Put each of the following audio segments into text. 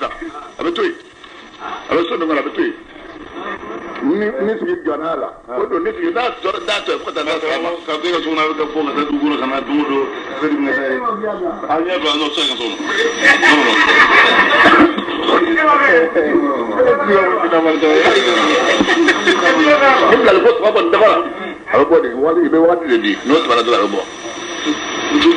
A bɛ to yen, a bɛ so min kɔnɔ, a bɛ to yen. Ni sigi jɔnna la, o don ni sigi n'a sɔrɔ n'a tɔ fo ka taa n'a sɔrɔ a ma. Ka to ka so kɔnɔ, a bɛ ka bɔ ka taa dugu kɔnɔ ka na don o don, a bɛ ka taa yen. A ɲɛ don a n'o tɛ se ka so kɔnɔ. Non, non. Ni bilali ko saba kɔni dafara, a bɛ bɔ de waati, i bɛ waati de di, n'o tɛmɛna dɔrɔn a bɛ bɔ.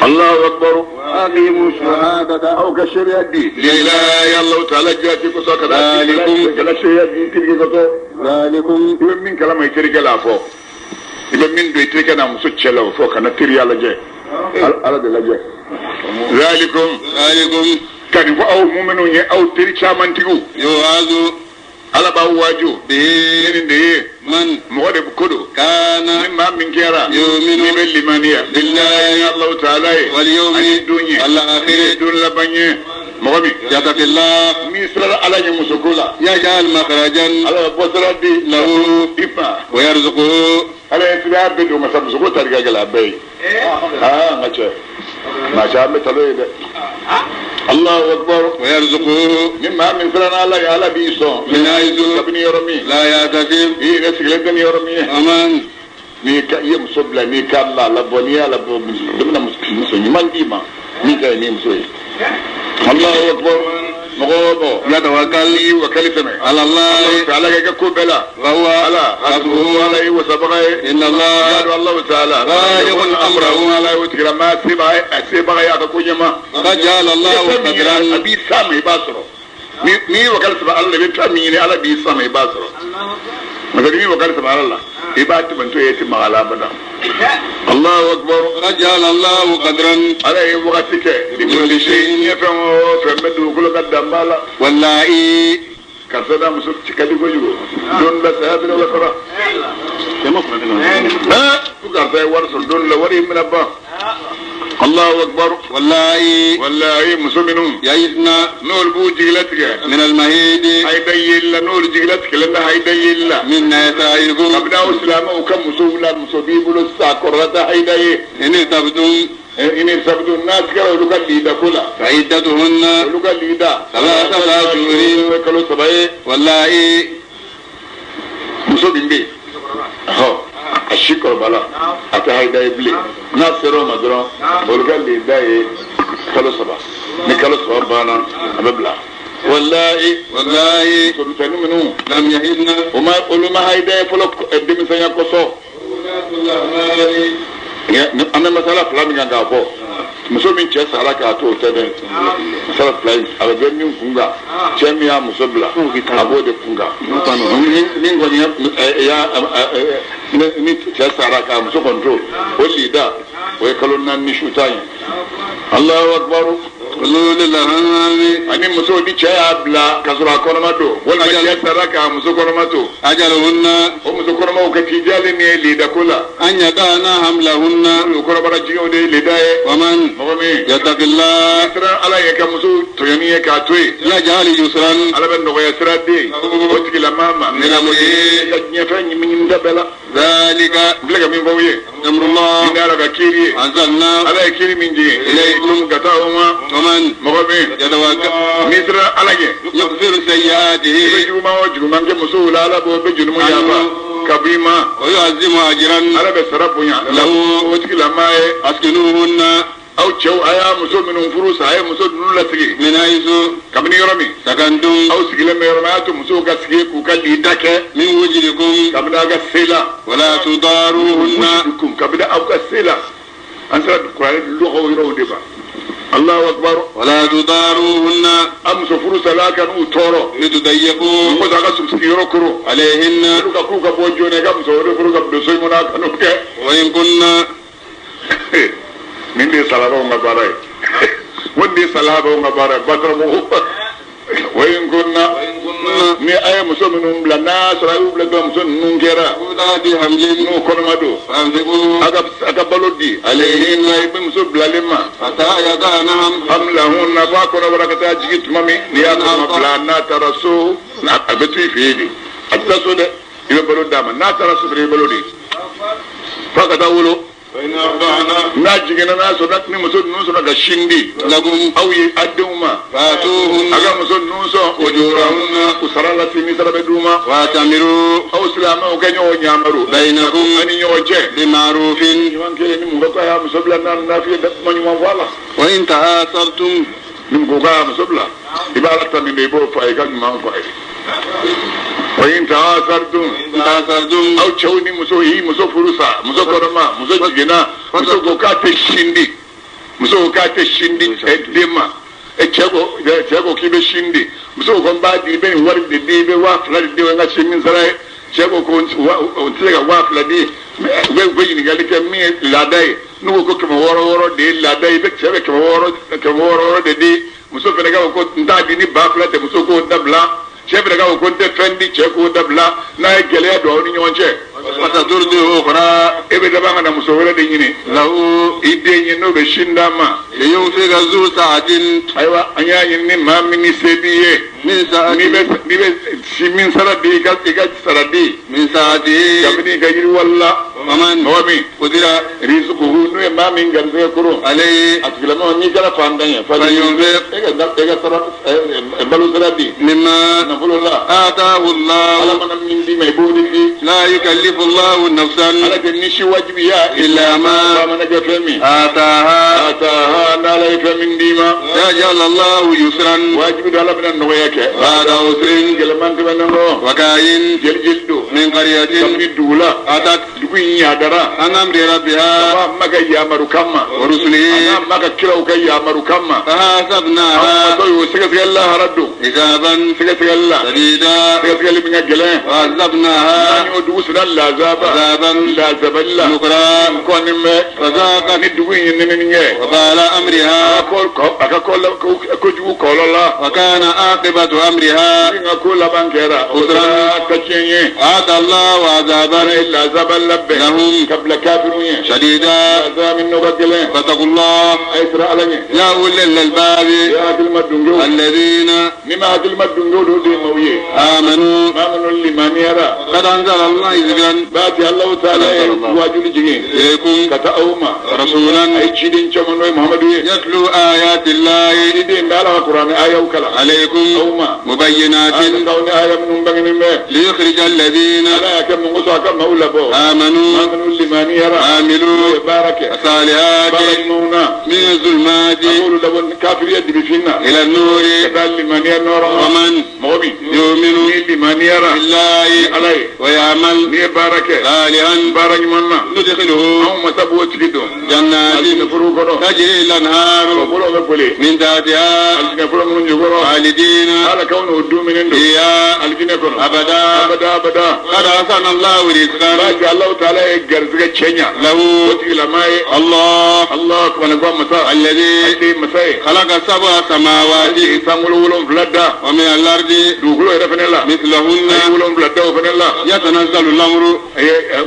Allahu akbar. Aqimu shahadata. Aw ka seereya di. Lillahi Allahu ta'ala jaati kosɔn ka Zalikum. Kana seereya di terikɛ kosɔn. Zalikum. I bɛ min kalama i terikɛ la a fɔ. I bɛ min don i terikɛ n'a muso cɛ la o fɔ, kana teriya lajɛ. Ala de lajɛ. Zalikum. Zalikum. Ka nin fɔ aw muminw ye, aw teri camantigiw. Yu'azu. Ala b'aw waaju. Bihi. Nin de ye. Man. Mɔgɔ de ko don. Kana. Ni maa min kɛra. Yuminu. N'i bɛ limaniya. Billahi. Allahu ta'ala ye. Wal yawmi. Ani don ye. Al akhir. Don laban ye. Mɔgɔ min. Yattaqillah. N'i sirala Ala ɲɛ musoko la. Yaj'al makhrajan. Ala bɛ bɔ sira di. Lahu. I fa. Wa yarzuquhu. Ala ye sira bɛɛ don masa musoko tari ka gɛlɛn a bɛɛ ye. Aa n ka cɛ. Maa caman bɛ talo ye dɛ. Allahu akbar. Wa yarzuquhu. Ni maa min siranna Ala ɲɛ, Ala b'i sɔn. Min haythu. Kabini yɔrɔ min. La yahtasib. I yɛrɛ sigilen tɛ ni yɔrɔ min ye. Aman. N'i ka i ye muso bila, n'i ka la labɔ, n'i y'a labɔ, muso bɛna muso ɲuman d'i ma min ka ɲi ni muso ye. Allahu akbar. Mɔgɔ o mɔgɔ. Yatawakkal. N'i wakali tɛmɛ. Ala Allah. Ala kɛ ka ko bɛɛ la. Wa huwa. Ala hasbuhu, Ala ye wasabaga ye. Inna Allah. Yadu Allahu ta'ala. Balighu amrahu. Ala ye o tigilama sebaga ye a ka ko ɲɛma. Qad ja'ala Allahu A qadran. b'i s'a ma i b'a sɔrɔ. Ni ye wakali saba Ala la, i bɛ fɛn min ɲini, Ala b'i s'a ma i b'a sɔrɔ. Masakɛ n'i ye wakali saba Ala la, i b'a tɛmɛtɔ ye, i tɛ maga a la abada. Allahu akbar. Qad ja'ala Allahu qadran. Ala ye wagati kɛ. Likulli shay'in, ye fɛn o fɛn bɛ dugukolo ka danba la. Wallahi. Karisa n'a muso ci ka di kojugu. Don dɔ saya bɛna wala sɔrɔ. Ko karisa ye wari sɔrɔ don dɔ la, wari in bɛna ban. Allahu akbar. Wallahi. Wallahi muso minnu. Ya'isna. N'olu b'u jigila tigɛ. Min al-mahidi. Hayida yeli la, n'olu jigila tigɛlen bɛ hayida yeli la. Min nisaikum. Kabini aw silamɛw ka musow la, muso b'i bolo sisan a kɔrɔla tɛ hayida ye. In irtabtum. In irtabtum, n'a sigara olu ka lida ko la. Fa iddatuhunna. Olu ka lida. Salasata ashhurin. O ye kalo 3 ye. Wallahi. Muso min bɛ yen. Ɔhɔ. A si kɔrɔbala, a tɛ hayida ye bilen. N'a sera o ma dɔrɔn, olu ka lida ye kalo 3. Ni kalo 3 banna, a bɛ bila. Wallahi. Wallahi. Muso misɛnnin minnu. Lam yahidna. O ma, olu ma hayida ye fɔlɔ denmisɛnya kosɔn. An bɛ masala fila min kan k'a fɔ, muso min cɛ sara k'a to o tɛ dɛ. Masala fila in a bɛ bɛ min kun kan, cɛ min y'a muso bila, a b'o de kun kan. Min kɔni y'a ni cɛ sara k'a muso kɔni to, o lida o ye kalo 4 ni su 10 ye. Allahu akbar. Ani muso ni cɛ y'a bila k'a sɔrɔ a kɔnɔma don, walima cɛ sara k'a muso kɔnɔma to. Ajaluhunna. O muso kɔnɔmaw ka tijalen min ye lida ko la. An yadana hamlahunna. O kɔnɔbara jiginw de ye lida ye. Waman. Mɔgɔ min. Yattaqillah. Siran Ala ye ka muso tɔɲɔni ye k'a to yen. Yaj'al yusran. Ala bɛ nɔgɔya sira den. O tigilamaa ma. Min amrihi. Ka diɲɛ fɛn ɲimi ɲimi bɛɛ la. Zalika. N filɛ ka min fɔ aw ye. Amrullah. Nin Ala ka kiiri ye. Anzalna. Ala ye kiiri min jigin. Ilaykum. Ka taa o ma. Waman. Mɔgɔ min. Yatawakkal. N'i siran Ala ɲɛ. Yaghfiru sayyi'atihi. I bɛ juguman o juguman kɛ musow la, Ala b'o bɛɛ jurumu yafa. Ka b'i ma. Wa yu'azzimu ajran. Ala bɛ sara bonya. Lahu. O tigilamaa ye. Askinuhunna. Aw cɛw a y'a muso minnu furu sa, a ye muso ninnu lasigi. Min haythu. Kabini yɔrɔ min. Sakantum. Aw sigilen bɛ yɔrɔ min, a y'a to musow ka sigi k'u ka lida kɛ. Min wujdikum. Kabini aw ka se la. Wala tudaruhunna. Wujdikum, kabini aw ka se la. An sera kuranɛ lɔgɔw yɔrɔw de ma. Allahu akbar. Wala tudaruhunna. A muso furu sala ka n'u tɔɔrɔ. Litudayyiqu. Mɔgɔ t'a ka sigiyɔrɔ koron. Alayhinna. Olu ka k'u ka bɔ joona, i ka muso wɛrɛ furu ka don so in kɔnɔ, a ka n'o kɛ. Wa in kunna. Nin de ye salabaw ka baara ye. Ko nin de ye salabaw ka baara ye. Bataramɔgɔw. Wa in kunna. Ni a ye muso minnu bila, n'a sɔrɔ a y'u bila dɔrɔn, muso ninnu kɛra. Ulati hamlin. N'u kɔnɔma don. Fanfiqu. A ka balo di. Alayhinna. I bɛ muso bilalen ma. Hatta yadana Hamlahunna, f'a kɔnɔbara ka taa jigin tuma min. N'i y'a kɔnɔma bila, n'a taara so, a bɛ to i fɛ yen de. A tɛ taa so dɛ. I bɛ balo d'a ma. N'a taara so dɔrɔn, i bɛ balo di. F'a ka taa wolo. N'a jiginna, n'a sɔrɔ ni muso ninnu sɔrɔ ka sin di. Lakum. Aw ye a denw ma. Fatuhunna. A ka muso ninnu sɔn. si min sara bɛ d'u ma. Wa'tamiru. Aw silamɛw kɛ ɲɔgɔn ɲamaru. Bainakum. Ani ɲɔgɔn cɛ. Bima'rufin. Ɲuman kelen ni mun ko k'a y'a muso bila n'a n'a f'i ye kuma ɲuman fɔ a la. Wa in ta'asartum. Ni mun ko k'a y'a muso bila i b'a la ta min don i b'o fɔ a ye i ka ɲuman fɔ a ye. Wa in ta'asartum. Ta'asartum. Aw cɛw ni muso y'i muso furu sa muso kɔnɔma muso jiginna muso ko k'a tɛ sin di muso ko k'a tɛ sin di den ma. Cɛ ko k'i bɛ sin di muso ko n b'a di i bɛ nin wari de di i bɛ 2000 de di n ka sin min sara ye cɛ ko ko n tɛ se ka 2000 di u bɛ ɲininkali kɛ min ye laada ye n'u ko ko 600 de ye laada ye i bɛ cɛ bɛ 600 de di muso fana k'a fɔ ko n t'a di ni 2000 tɛ muso k'o dabila cɛ fana k'a fɔ ko n tɛ fɛn di cɛ k'o dabila n'a ye gɛlɛya don aw ni ɲɔgɔn cɛ. Fasaturdi ukhra. E bɛ laban ka na muso wɛrɛ de ɲini. Lahu. I den ye n'o bɛ sin d'a ma. Liyunfika zu sa'atin. Ayiwa an y'a ɲini ni maa min ni se b'i ye. Min sa'atin. N'i bɛ si min sara di i ka sara di. Min sa'ati. Kabini i ka yiriwali la. Waman. Mɔgɔ min. Qudira. Rizquhu n'o ye maa min garisɛgɛ koron. Alayhi. A tigilamɔgɔ n'i kɛra fantan ye. Falyunfiq. E ka sara balo sara di. Mimma. Nafolo la. Ataahu Allah. Ala mana min d'i ma i b'o de di. La yukallifu Allahu nafsan. Ala tɛ ni si wajibiya. Illa ma. Ba mana kɛ fɛn min. Ataaha. Ataaha n'Ala ye fɛn min d'i ma. Yaj'al Allahu yusran. Wajibi don Ala bɛna nɔgɔya kɛ. Ba'da usrin. Gɛlɛman tɛmɛnen kɔ. Wa ka'ayyin. Jeli jeli don. Min qaryatin. Kabini dugu la. Atat. Dugu in yadara. An amri rabbiha. Kaba ma ka yamaru kama. Wa rusulihi. A n'a ma ka kiraw ka yamaru kama. Fahasabnaha. An matɔ y'o sɛgɛsɛgɛli lahara don. Hisaban. Sɛgɛsɛgɛli la. Shadida. Sɛgɛsɛgɛli min ka gɛlɛn. Wa azabnaha. N'an y'o dugu sera lazaba. Azaban. Lazabali la. Nukra. Kɔni bɛ. Fazaqa. Ni dugu in ye nɛnɛni kɛ. Wa bala amriha. A ka kojugu kɔlɔlɔ la. Wa kana aqibatu amriha. Min ka ko laban kɛra. O kɛra ka tiɲɛ ye. Ata Allahu azaban. Ala ye lazaba labɛn. Lahum. Ka bila kafiriw ye. Shadida. Lazaba min n'o ka gɛlɛn. Fattaqullah. A ye siran Ala ɲɛ. Ya ulil albabi. Ya hakilima dungew. Alladhina. Ni ma hakilima dungew dɔ de ye maaw ye. Amanu. Maa minnu limaniyara. Qad anzala Allahu dhikran. Baati Alahu taala ye waajuli jigin. Ilaykum. Ka taa aw ma. Rasulan. A ye ciden caman n'o ye Muhamadu ye. Yatlu ayati Allahi. Ciden bɛ Ala ka kuranɛ ayaw kalan. Alaykum. Aw ma. Mubayyinatin. Aw ni aya minnu bangenen bɛ. Liyukhrija alladhina. Ala y'a kɛ mun kosɔn a ka maaw labɔ. Amanu. Maa minnu limaniyara. Amilu. N'o ye baara kɛ. Salihati. Baara ɲumanw na. Min zulumati. A b'olu labɔ kafiriya dibifin na. Ila nuri. Ka taa limaniya nɔrɔ ma. Wa man. Mɔgɔ min. Yu'minu. Ni limaniyara. Billahi. Ala ye. Wa ya'mal. N'i ye baara kɛ. Salihan. Baara ɲuman na. Nudkhiluhu. Anw masa b'o tigi don. Jannatin. Alijinɛ foro kɔnɔ. Tajri al-anharu. O bolo bɛ boli. Min tahtiha. Alijinɛ foro minnu jukɔrɔ. Khalidina. Ala k'aw n'o dumuni don. Fiha. Alijinɛ kɔnɔ. Abada. Abada abada. Qad ahsana Allahu rizqan. Baasi Alahu taala ye garisɛgɛ cɛɲa. Lahu. O tigilama ye. Allah. Allah kumana ko masa. Alladhi. Ale ye masa ye. Khalaqa sab'a samawati. Ale ye sankolo 7 da. Wa min al-ardi. Dugukolo yɛrɛ fana la. Mithlahunna. A ye 7 da o fana la. Yatanazzalu al-amru.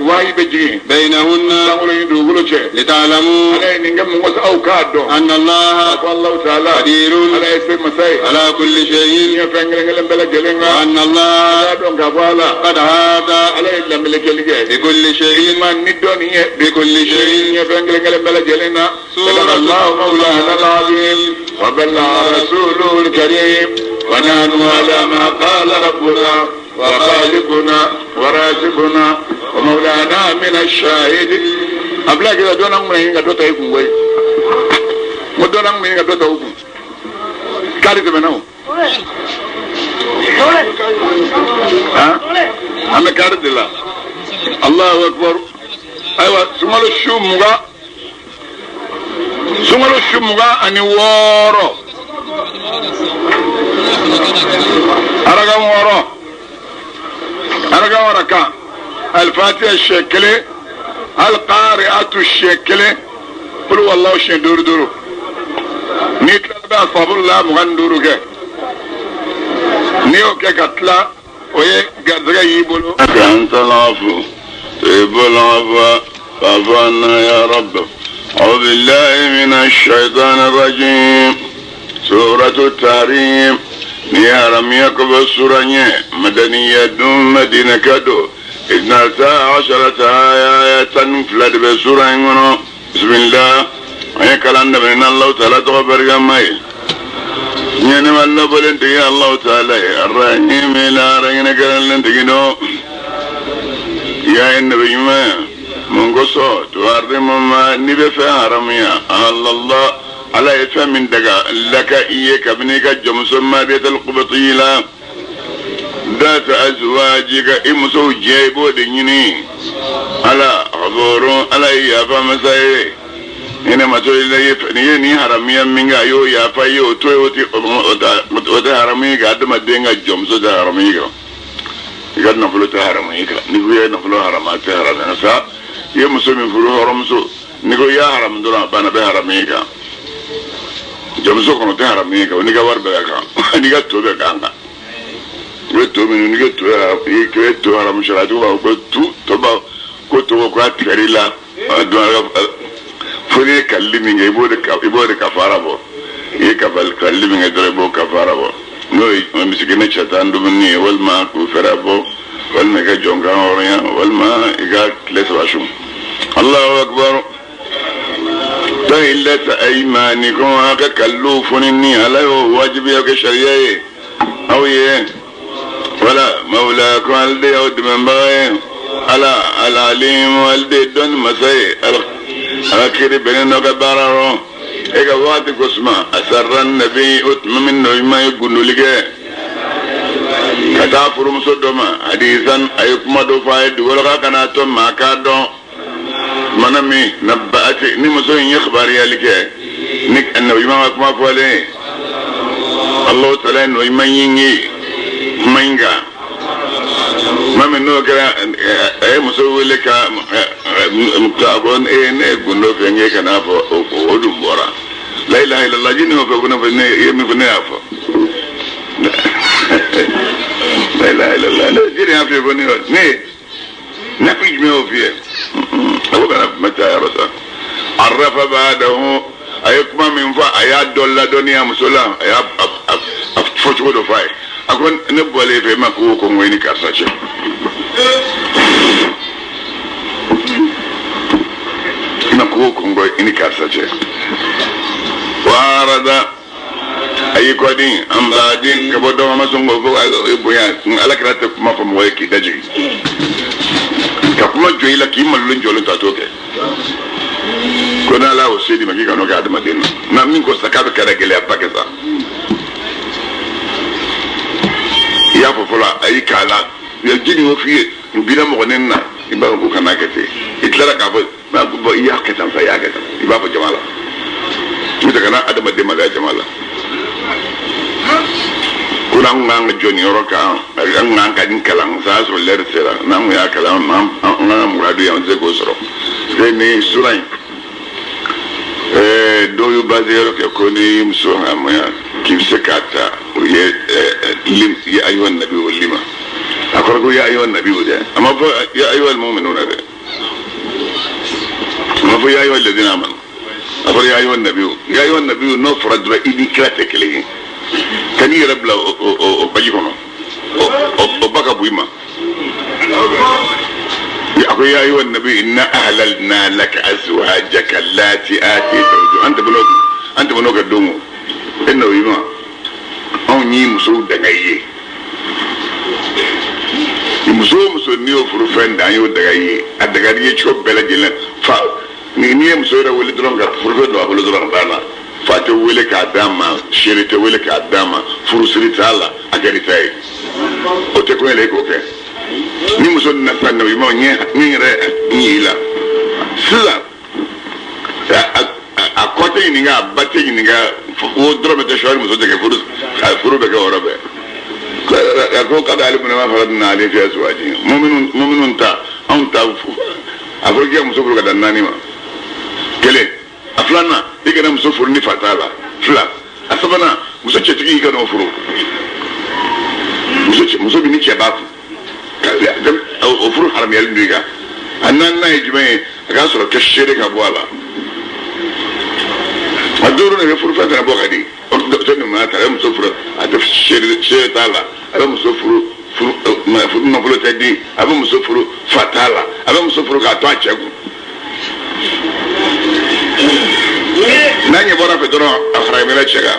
Wahayi bɛ jigin. Baynahunna. Sankolo ni dugukolo cɛ. Lita'lamu. Ala ye nin kɛ mun kosɔn aw k'a dɔn. Anna Allaha. Ko Alahu taala. Qadirun. Ala ye se masa ye. Ala kulli shay'in. Diɲɛ fɛn kelen kelen bɛɛ lajɛlen kan. Wa anna Allaha. Ala dɔn k'a fɔ Ala. Qad ahata. Ala ye lamɛlikɛli kɛ. Bi kulli shay'in. Ma ni dɔnni ye. Bi kulli shay'in. Diɲɛ fɛn kelen kelen bɛɛ lajɛlen na. Allahu mawlana al-azim. Wa balla rasulul karim. Wa nahnu ala ma qala rabbuna. Wa khaliquna wa raziquna wa mawlana min ash-shahid. A bila kɛ dɔ na mun ɲini ka dɔ ta i kun koyi. N ko dɔ na mun ɲini ka dɔ ta u kun. Kari tɛmɛna o. An bɛ kari de la. Allahu akbar. Ayiwa sunkalo su 20. Sunkalo su 26. Araka 6. Araka 6 kan. Alifatiha siɲɛ kelen. Alqari'atu siɲɛ kelen. Qul huwallahu siɲɛ 5 5. N'i tilala bɛ asabullah 25 kɛ. N'i y'o kɛ ka tila o ye garisɛgɛ y'i bolo. أنت العفو تحب العفو فاعف عنا يا رب. أعوذ بالله من الشيطان الرجيم. سورة التحريم. نيارم يكب السورة مدنية مدينة كدو 12 آية فلد بسورة. بسم الله. أي كلام من الله تعالى تغفر جمعي. Ɲɛnɛma labɔlen tigi Alahu taala ye arahimi lahara hinɛ kɛrɛnkɛrɛnlen tigi don. Ya ye nabi ɲuman mun kosɔn tuharimu ma n'i bɛ fɛn haramuya ahalallah Ala ye fɛn min daga laka i ye kabini i ka jɔnmuso Mariyatal Qibtiyi la data azwajika i musow jɛ i b'o de ɲini Ala ghafurun Ala ye yafa masa ye hinɛ mato n'i ye nin haramuya min kɛ a y'o yafa i ye o to yen o tɛ haramu ye kan adamaden ka jɔnmuso tɛ haramu ye kan i ka nafolo tɛ haramu ye kan n'i ko i ye nafolo haramu a tɛ haramu sa i ye muso min furu hɔrɔnmuso n'i ko i y'a haramu dɔrɔn a banna a bɛ haramu ye kan jɔnmuso kɔnɔ tɛ haramu ye kan n'i ka wari bɛɛ ka kan n'i ka to bɛɛ kan kan i bɛ to min n'i ka to i ye to haramu sariya b'a fɔ ko tu to b'a ko to ko a tigɛr'i la fo n'i ye kalili min kɛ i b'o de kafara bɔ i ye kalili min kɛ dɔrɔn i b'o kafara bɔ n'o ye misikina cɛ tan dumuni ye walima k'u fɛrɛ bɔ walima i ka jɔnkan hɔrɔnya walima i ka tile saba sun. Allahu akbar tahillata aymanikum a ka kaliliw foni ni Ala y'o wajibiya kɛ sariya ye aw ye wala mawlakum ale de y'aw dɛmɛbaga ye Ala alalimu ale de ye dɔnni masa ye ala kiri bɛnnen dɔ ka baara rɔ e ka waati ko suma asarra nabi o tuma min nɔ ɲuman ye gundoli kɛ ka taa furumuso dɔ ma hadisan a ye kuma dɔ fɔ a ye dugukolo kan kana to maa k'a dɔn mana min nabaati ni muso in ye kibaruyali kɛ ni nabi ɲuman ka kuma fɔlen Alahu taala ye nɔ ɲuman ɲingi kuma in kan tuma min n'o kɛra a ye muso wele ka a ko e ne ye gundo fɛ n k'e kana fɔ o dun bɔra la ilaha illallah jini y'o fɛ ko ne fɔ ne ye min fɔ ne y'a fɔ la ilaha illallah ne jini y'a f'i ye ko ne ne nafi jumɛn y'o f'i ye a ko kana kuma caya yɔrɔ sa arafa ba'dahu a ye kuma min fɔ a y'a dɔ ladɔnniya muso la a y'a a fɔcogo dɔ fɔ a ye a ko ne bɔlen fɛ e ma ko ko n ko i ni karisa cɛ i ma ko ko n ko i ni karisa cɛ waarada a y'i kɔdin an baden ka bɔ dɔ ma sɔn k'o fɔ bonya ala kira tɛ kuma fɔ mɔgɔ ye k'i dajigin ka kuma jɔ i la k'i malolen jɔlen to a t'o kɛ ko n'ala y'o se d'i ma k'i kan'o kɛ adamaden na na min ko sa k'a bɛ kɛra gɛlɛyaba kɛ sa i y'a fɔ fɔlɔ a y'i k'a la ji nin y'o f'i ye n binna mɔgɔ neni na i b'a fɔ ko kana kɛ ten i tilara k'a fɔ i y'a kɛ tan sa i y'a kɛ tan i b'a fɔ jama la n'o tɛ kana adamaden maloya jama la ko n'an kun k'an ka jɔ nin yɔrɔ kan an kun k'an ka nin kalan sa y'a sɔrɔ lɛri sera n'an kun y'a kalan an ka muradu ye an tɛ se k'o sɔrɔ parce que nin sura in dɔw y'u base yɔrɔ kɛ ko ni muso haramuya k'i bɛ se k'a ta o ye ya ayyuhan nabi o lima a kɔrɔ ko ya ayyuhan nabi o dɛ a ma fɔ ya ayyuhal mu'minuna dɛ a ma fɔ ya ayyuhal ladina amanu a fɔra ya ayyuhan nabi ya ayyuhan nabi n'o fɔra dɔrɔn i ni kira tɛ kelen ye ka n'i yɛrɛ bila o baji kɔnɔ o ba ka bon i ma a ko ya ayyuhan nabi inna ahlalna laka azwajaka allati atayta an tɛmɛn'o kɛ don o e n'o i ma anw y'i musow daga i ye muso o muso n'i y'o furu fɛn da an y'o daga i ye a daga i ye cogo bɛɛ lajɛlen fa n'i ye muso yɛrɛ wele dɔrɔn ka furufɛn don a bolo dɔrɔn a banna fa tɛ wele k'a d'a ma seere tɛ wele k'a d'a ma furusiri t'a la a kɛra i ta ye o tɛ ko yɛlɛ i k'o kɛ ni muso nana sisan nɔ i ma ɲɛ yɛrɛ ɲɛ i la sisan a kɔ tɛ ɲininka a ba tɛ ɲininka o dɔrɔn bɛ tɛ sɔri muso tɛ kɛ furu bɛ kɛ o yɔrɔ bɛɛ a ko ka d'ale minɛ b'a fɔ n'ale fiyɛ suwaji mɔminnu ta anw ta a fɔra k'i ka muso furu ka dan naani ma kelen a filanan i kana muso furu ni fa t'a la fila a sabanan muso cɛtigi i kana o furu muso min ni cɛ b'a kun o furu haramuyalen don i kan a naaninan ye jumɛn ye a k'a sɔrɔ kɛ seere ka bɔ a la a duuru de bɛ furu fɛn fɛn bɔ ka di o nin mana ta a bɛ muso furu a tɛ seere t'a la a bɛ muso furu furu nafolo tɛ di a bɛ muso furu fa t'a la a bɛ muso furu k'a to a cɛ kun N'a ɲɛ bɔra fɛ dɔrɔn a haramuyara cɛ kan,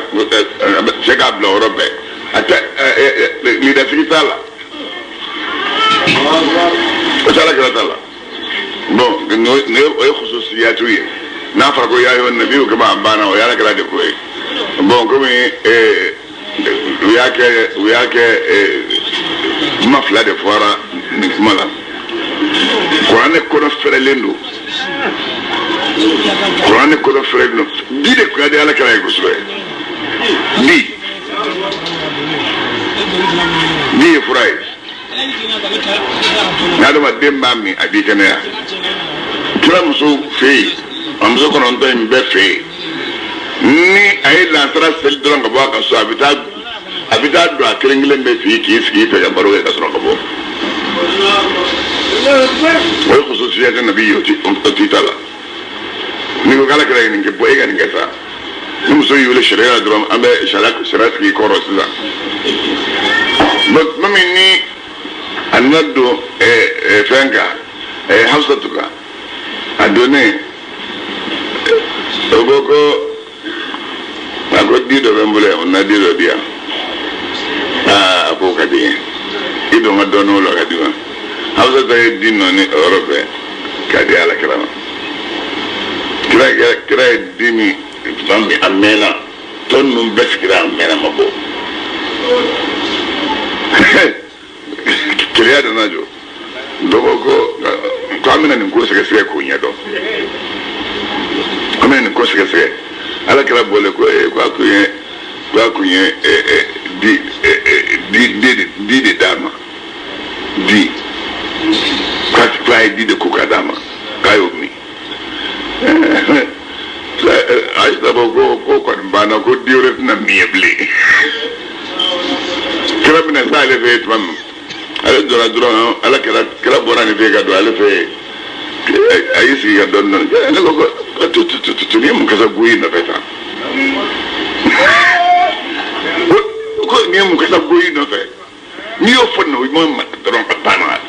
cɛ k'a bila o yɔrɔ bɛɛ. A tɛ lidasigi t'a la, o t'a la, kɛra t'a la. Bon, nin o ye khususiyatu ye. N'a fɔra ko ya ayyuhan nabiyyu kama a banna, o ye ala kɛra de ko ye. Bon, komi u y'a kɛ kuma fila de fɔra nin kuma la. Kuranɛ kɔnɔ fɛrɛlen don, kuranɛ kɔnɔ fɛrɛlen don. Di de kun ka di ala kɛra ye kosɛbɛ. Di ye fura ye. N'adamaden b'a min a b'i kɛnɛya. Kira muso fɛ yen, a muso kɔnɔntɔn in bɛɛ fɛ yen, ni a ye lansara seli dɔrɔn ka bɔ a ka so, a bɛ taa don a kelen kelen bɛɛ fɛ yen k'i sigi i fɛ ka baro kɛ ka sɔrɔ ka bɔ. O ye khususiya tɛ nabi ye, o t'i ta la. N'i ko k'ala kɛra ye nin kɛ, bɔ e ka nin kɛ sa. Ni muso y'i wele sariya la dɔrɔn, an bɛ sariya sigi kɔrɔ sisan. Bon, tuma min ni a nana don fɛn kan, Hafsatu kan, a donnen o ko ko a ko di dɔ bɛ n bolo yan, o na di dɔ di yan. Aa, a k'o ka di n ye, i don ka dɔɔnin o la ka di ma. Hafsatu ye di nɔɔni o yɔrɔ bɛɛ k'a di ala kira ma. Kira ye di min tuma min a mɛnna, tɔ ninnu bɛɛ sigira a mɛnna ma bɔ. Keleya nana jɔ. Dɔ ko ko an bɛna nin ko sɛgɛsɛgɛ k'o ɲɛdɔn. An bɛna nin ko sɛgɛsɛgɛ. Ala kɛra bɔlen ko k'a kun ye di de d'a ma. Di k'a ye di de ko k'a d'a ma, k'a y'o min. Ayisa ko ko kɔni banna, ko di wɛrɛ tɛna min ye bilen. Kira bɛna s'ale fɛ yen tuma min, ale donna dɔrɔn, ala kira bɔra nin fɛ yen ka don ale fɛ yen. A y'i sigi ka dɔɔnin dɔɔnin. Ne ko ko tu nin ye mun kasa goyi nɔfɛ tan? Ko nin ye mun kasa goyi nɔfɛ? N'i y'o fɔ nin na, o ma dɔrɔn a banna.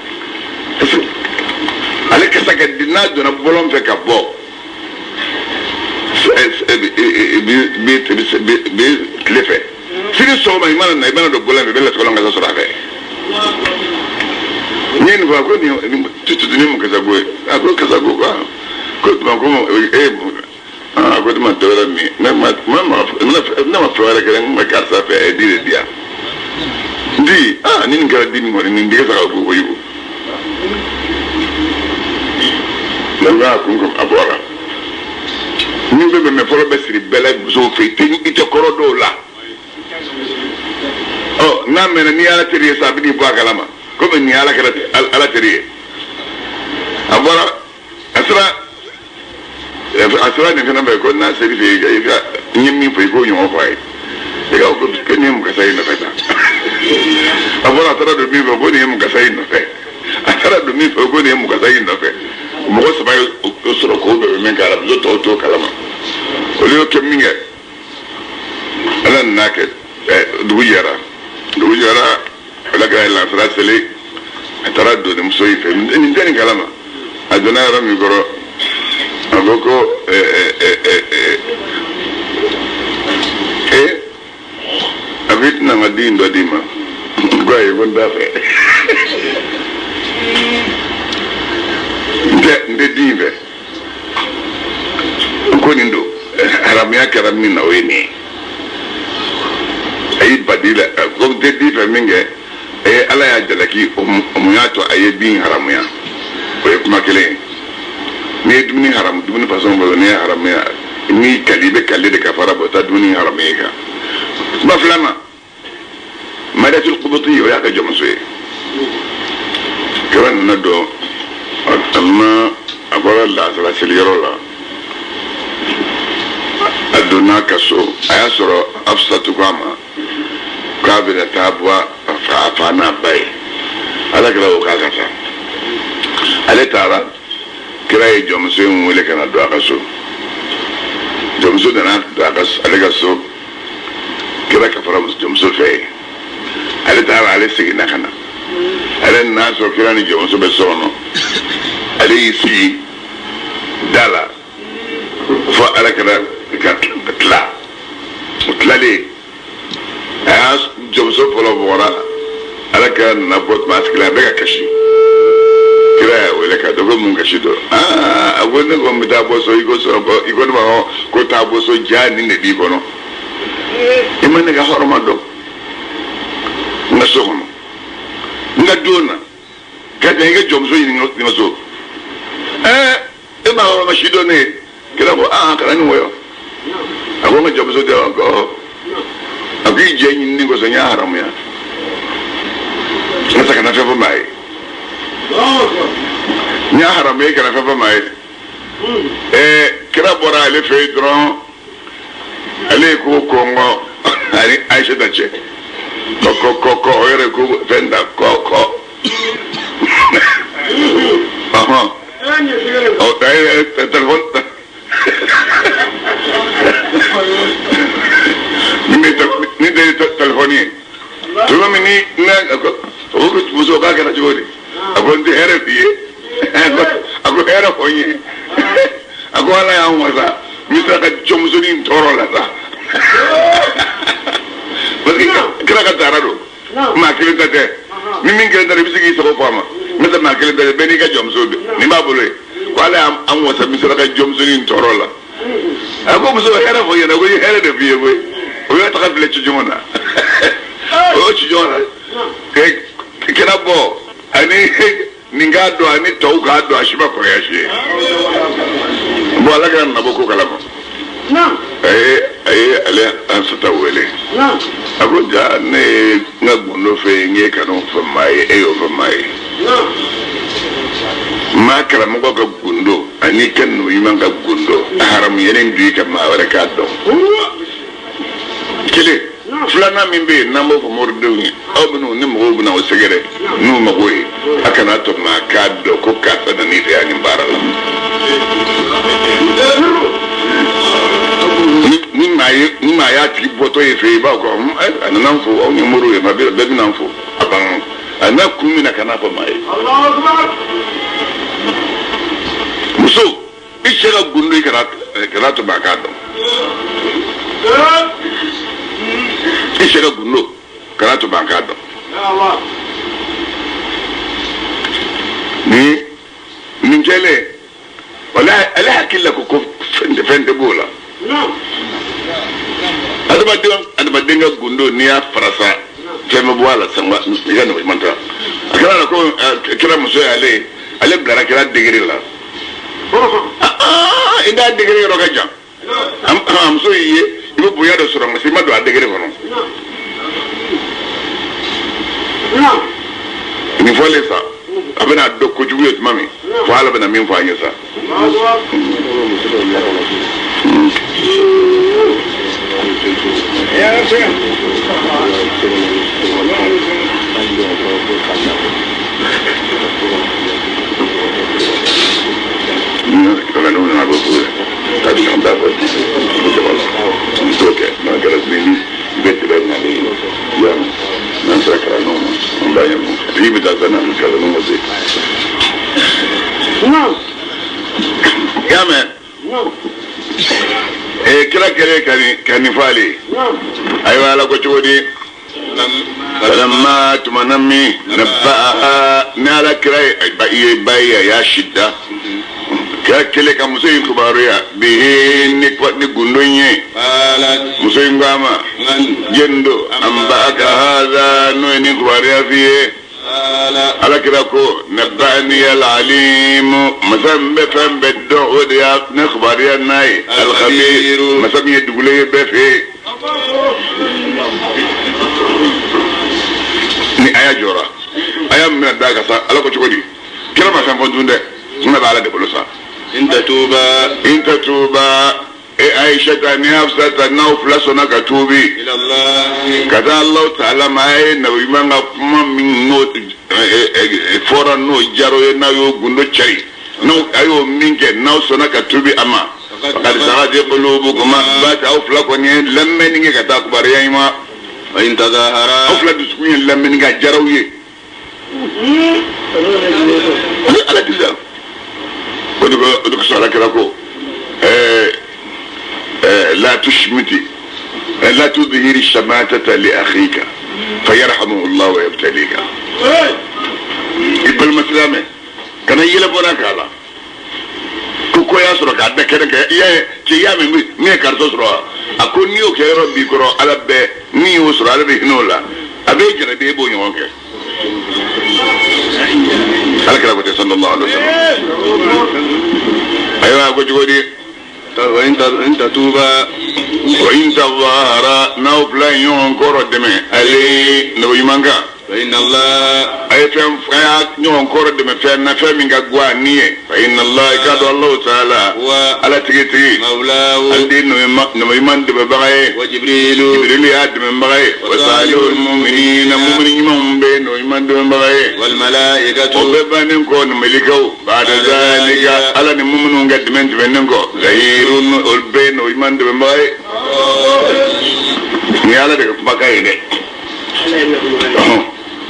Ale kasa ka di, n'a donna bɔlɔn fɛ ka bɔ bi tile fɛ, sini sɔgɔma i mana na, i mana don bɔlɔn fɛ, i bɛ latigɛlan kasa sɔrɔ a fɛ. N ye nin fɔ, a ko nin tutu ni mun kasa go ye? A ko kasa go ko tuma ko e ye mun? A ko tuma dɔ wɛrɛ min ne ma fɛn wɛrɛ kɛ, n ma karisa fɛ, a ye di de di yan. Di ni nin kɛra di nin kɔni, nin di kasa ka go kojugu. Ne ko a kun a bɔra. Ni bɛ mɛ fɔlɔ bɛ siri bɛɛ la musow fɛ, i tɛ kɔrɔ dɔw la. Ɔ, n'a mɛnna n'i ye ala teri ye sa, a bɛ n'i bɔ a kalama komi nin ye ala kɛra ala teri ye. A bɔra, a sera nin fana fɛ ko n'a seri fɛ yen, i ka n ye min fɔ i k'o ɲɔgɔn fɔ a ye. I ka ko nin ye mun kasa ye nɔfɛ tan? A bɔra, a taara don min fɛ ko nin ye mun kasa ye nɔfɛ? A taara don min fɛ ko nin ye mun kasa ye nɔfɛ? Mɔgɔ saba ye o sɔrɔ k'o bɛɛ bɛ min k'a la, muso tɔw t'o kalama. Olu y'o kɛ min kɛ, ala nana kɛ dugu jɛra. Dugu jɛra, ala kɛra lansara seli, a taara don ni muso in fɛ. Nin tɛ nin kalama. A donna yɔrɔ min kɔrɔ, a ko ko a ko i tɛna n ka di in dɔ d'i ma? Ko ayi, ko n t'a fɛ. N tɛ di in fɛ. N ko nin don, haramuya kɛra min na, o ye nin ye. A y'i ba di la, ko n tɛ di fɛ min kɛ, ala y'a jalaki, o mun y'a to a ye bin haramuya? O ye kuma kelen ye. N'i ye dumuni haramu, dumuni fasɔn bolo, n'i ye haramuya, n'i kali, i bɛ kali de ka fara bɔ taa dumuni haramuya kan. Kuma filanan, Mariyatul Qibti, o y'a ka jɔnmuso ye. Kira nana don, a nana, a bɔra lansara seliyɔrɔ la, a donna a ka so, a y'a sɔrɔ Hafsatu ko a ma k'a bɛna taa bɔ a fa n'a ba ye. Ala kɛra o k'a ka taa. Ale taara, kira ye jɔnmuso in wele ka na don a ka so. Jɔnmuso nana don ale ka so, kira ka fara jɔnmuso fɛ yen. Ale taara, ale seginna ka na. Ale nana sɔrɔ kira ni jɔnmuso bɛ so kɔnɔ. Ale y'i sigi da la fo ala kɛra ka Ka tila o tilalen a y'a jɔnmuso fɔlɔ bɔra ala kira nana bɔ tuma a sigilen a bɛ ka kasi kira y'a wele ka dɔ ko mun kasi dɔ aa a ko ne ko n bɛ taa bɔ so i ko sɔrɔ i ko ne ma ko taa bɔ so ja nin de b'i kɔnɔ i ma ne ka hɔrɔma dɔn n ka so kɔnɔ n ka don na ka taa i ka jɔnmuso ɲini n ka so ɛɛ e ma hɔrɔma si dɔn ne ye kira ko aa kana nin wɔyɔ a ko n ka jɔnmuso tɛ wa ko a ko i jɛ ɲinini kosɔn n y'a haramuya n ka kana fɛn fɔ maa ye n y'a haramuya i kana fɛn fɔ maa ye ɛɛ kira bɔra ale fɛ yen dɔrɔn ale ye ko kɔngɔ ani Ayisata cɛ kɔ kɔ kɔ kɔ o yɛrɛ ko fɛn ta kɔ kɔ ɔhɔn ɔ ɛɛ telefɔni ni de ye telefɔni ye tuma min ni ne ko muso k'a kɛra cogo di a ko n tɛ hɛrɛ f'i ye a ko hɛrɛ fɔ n ye a ko ala y'an wasa n bɛ sera ka jɔnmusonin tɔɔrɔ la sa parce que kira ka taara don maa kelen ta tɛ ni min kelen ta i bɛ se k'i sago fɔ a ma n'o tɛ maa kelen ta tɛ bɛɛ n'i ka jɔnmuso don nin b'a bolo ye ko ala y'an wasa n bɛ sera ka jɔnmusonin tɔɔrɔ la a ko muso hɛrɛ fɔ ɲɛna ko n ye hɛrɛ de f'i ye koyi o y'a taga filɛ ci ɲɔgɔn na o y'o ci ɲɔgɔn na kira bɔ ani nin k'a dɔn ani tɔw k'a dɔn a si ma kɔrɔya si ye bon ala kɛra nana bɔ ko kalama a ye ale Ansata wele a ko ja ne ye n ka gundo fɛ yen n ye kanu fɔ maa ye e y'o fɔ maa ye maa karamɔgɔ ka gundo ani ka numu ɲuman ka gundo a haramuyalen don i ka maa wɛrɛ k'a dɔn kelen filanan min bɛ yen n'an b'o fɔ moridenw ye aw minnu ni mɔgɔw bɛna o sɛgɛrɛ n'u mago ye a kana to maa k'a dɔn ko karisa nan'i fɛ yan nin baara la ni maa y'a tigi bɔtɔ ye fɛ i b'a fɔ a nana n fo aw ye moriw ye maa bɛɛ bɛna n fo a ban a n'a kun min na kana fɔ maa ye muso i cɛ ka gundo i kana to maa k'a dɔn i cɛ ka gundo kana to maa k'a dɔn ni nin kɛlen wala ale hakili la ko fɛn tɛ b'o la adamaden ka gundo n'i y'a farasa fɛn bɛ bɔ a la san i ka nɔgɔ ɲuman tɛ a kɛra la ko kira muso y'ale ale bilara kira degere la i n'a degere yɔrɔ ka jan a muso y'i ye i bɛ bonya dɔ sɔrɔ nka i ma don a degere kɔnɔ nin fɔlen sa a bɛna dɔn kojugu ye tuma min fo ala bɛna min fɔ an ye sa. Kira kɛlen ka nin fɔ ale ye ayiwa ala ko cogo di falamma tuma na min nabbaha ni ala kira ye ba ye a y'a sida kira kɛlen ka muso in kibaruya bihi ni gundo in ye muso in ko a ma jɛn don anba'aka haza n'o ye nin kibaruya f'i ye ala kira ko nabba'ani al-alimu masa min bɛ fɛn bɛɛ dɔn o de y'a ne kibaruya n'a ye al-khabiru masa min ye dugulen ye bɛɛ fɛ yen ni aya jɔra aya min bɛna da ka sa ala ko cogo di kira ma fɛn fɔ dun dɛ kuma bɛ ala de bolo sa in tatuba e Aisha ni Hafsata n'aw fila sɔnna ka tuubi ka taa Alahu taala ma a ye nabi ɲuman ka kuma min n'o fɔra n'o jar'o ye n'aw y'o gundo cari n'aw a y'o min kɛ n'aw sɔnna ka tuubi a ma faqad sagat qulubukuma ba aw fila kɔni ye lamɛnni kɛ ka taa kibaruya in ma aw fila dusukun ye lamɛnni kɛ a jar'aw ye ala kila o de kosɔn ala kira ko La tushmiti la tudhiri shamatata li akhika fayarhamuhu Allah wa yabtalika. I balima silamɛ kana yɛlɛ bɔra k'a la ko y'a sɔrɔ k'a da kɛnɛ kan i y'a ye cɛ i y'a mɛn min ye karisa sɔrɔ wa a ko n'i y'o kɛ yɔrɔ b'i kɔrɔ ala bɛɛ n'i y'o sɔrɔ ala bɛ hinɛ o la a b'e jarabi e b'o ɲɔgɔn kɛ. Ala kira ko ten sallallahu alaihi wa sallam. Ayiwa a ko cogo di. Wa in tatuba wa in tazahara n'aw fila ye ɲɔgɔn kɔrɔ dɛmɛ ale nabi ɲuman kan. Fa inna Allah a ye fɛn a y'a ɲɔgɔn kɔrɔ dɛmɛ fɛn na fɛn min ka go a ni ye. Fa inna Allah i k'a dɔn Alahu taala wa ala tigi tigi mawlahu ale de ye nabi ɲuman dɛmɛbaga ye. Wa Jibrilu Jibrilu y'a dɛmɛbaga ye. Wa salihul mu'minina mumini ɲumanw bɛ nabi ɲuman dɛmɛbaga ye. Wal malaikatu o bɛɛ bannen kɔ mɛlɛkɛw ba'da zalika ala ni muminu ka dɛmɛ tɛmɛnen kɔ zahirun olu bɛɛ ye nabi ɲuman dɛmɛbaga ye. Nin ye ala de ka kumakan ye dɛ.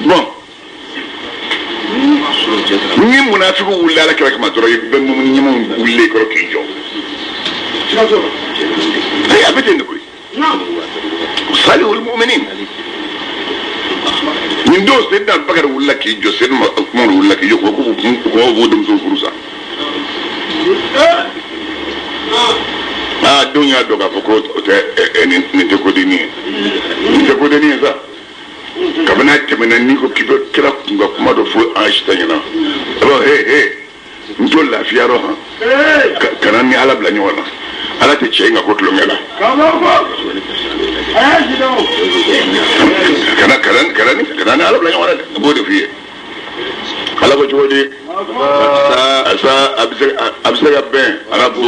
Bon ni munafiki wulila ala kira kama dɔrɔn i bɛ mumini ɲumanw wulila i kɔrɔ k'i jɔ. Ayi a bɛ ten de koyi. Salihul mu'minin nin don Seydina Abubakar wulila k'i jɔ Seydina Umaru wulila k'i jɔ ko k'u b'u denmuso furu sa. Aa denw y'a dɔn k'a fɔ ko o tɛ nin tɛ kodennin ye nin tɛ kodennin ye sa. Kabini a tɛmɛna n'i ko k'i bɛ kira kun ka kuma dɔ fɔ Ayisata ɲɛna a b'a fɔ he he n to lafiya rɔ han kana ni ala bila ɲɔgɔn na ala tɛ cɛ in ka ko tulonkɛ la kana kana kana ni kana ni ala bila ɲɔgɔn na dɛ a b'o de f'i ye. Ala ko cogo di. Asa a bɛ se ka bɛn arabu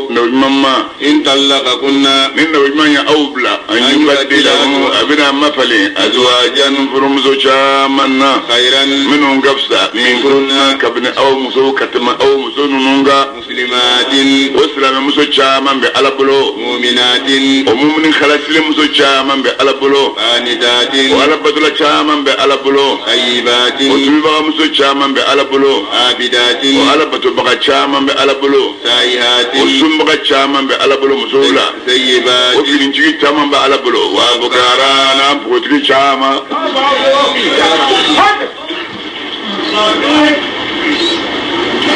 nabi ɲuman ma. In talaqakunna ni nabi ɲuman ye aw bila an yubaddilahu a bɛna mafalen azwajan furumuso caman na khayran minnu ka fisa minkunna kabini aw musow ka tɛmɛ aw muso ninnu kan muslimatin o silamɛmuso caman bɛ ala bolo mu'minatin o mumini kalasilen muso caman bɛ ala bolo qanitatin o ala batola caman bɛ ala bolo tayyibatin o tubibagamuso caman bɛ ala bolo abidatin o ala batobaga caman bɛ ala bolo sayihatin o sunbaga caman bɛ ala bolo musow la sayyibatin o finitigi caman bɛ ala bolo wa bukara n'a npogotigi caman.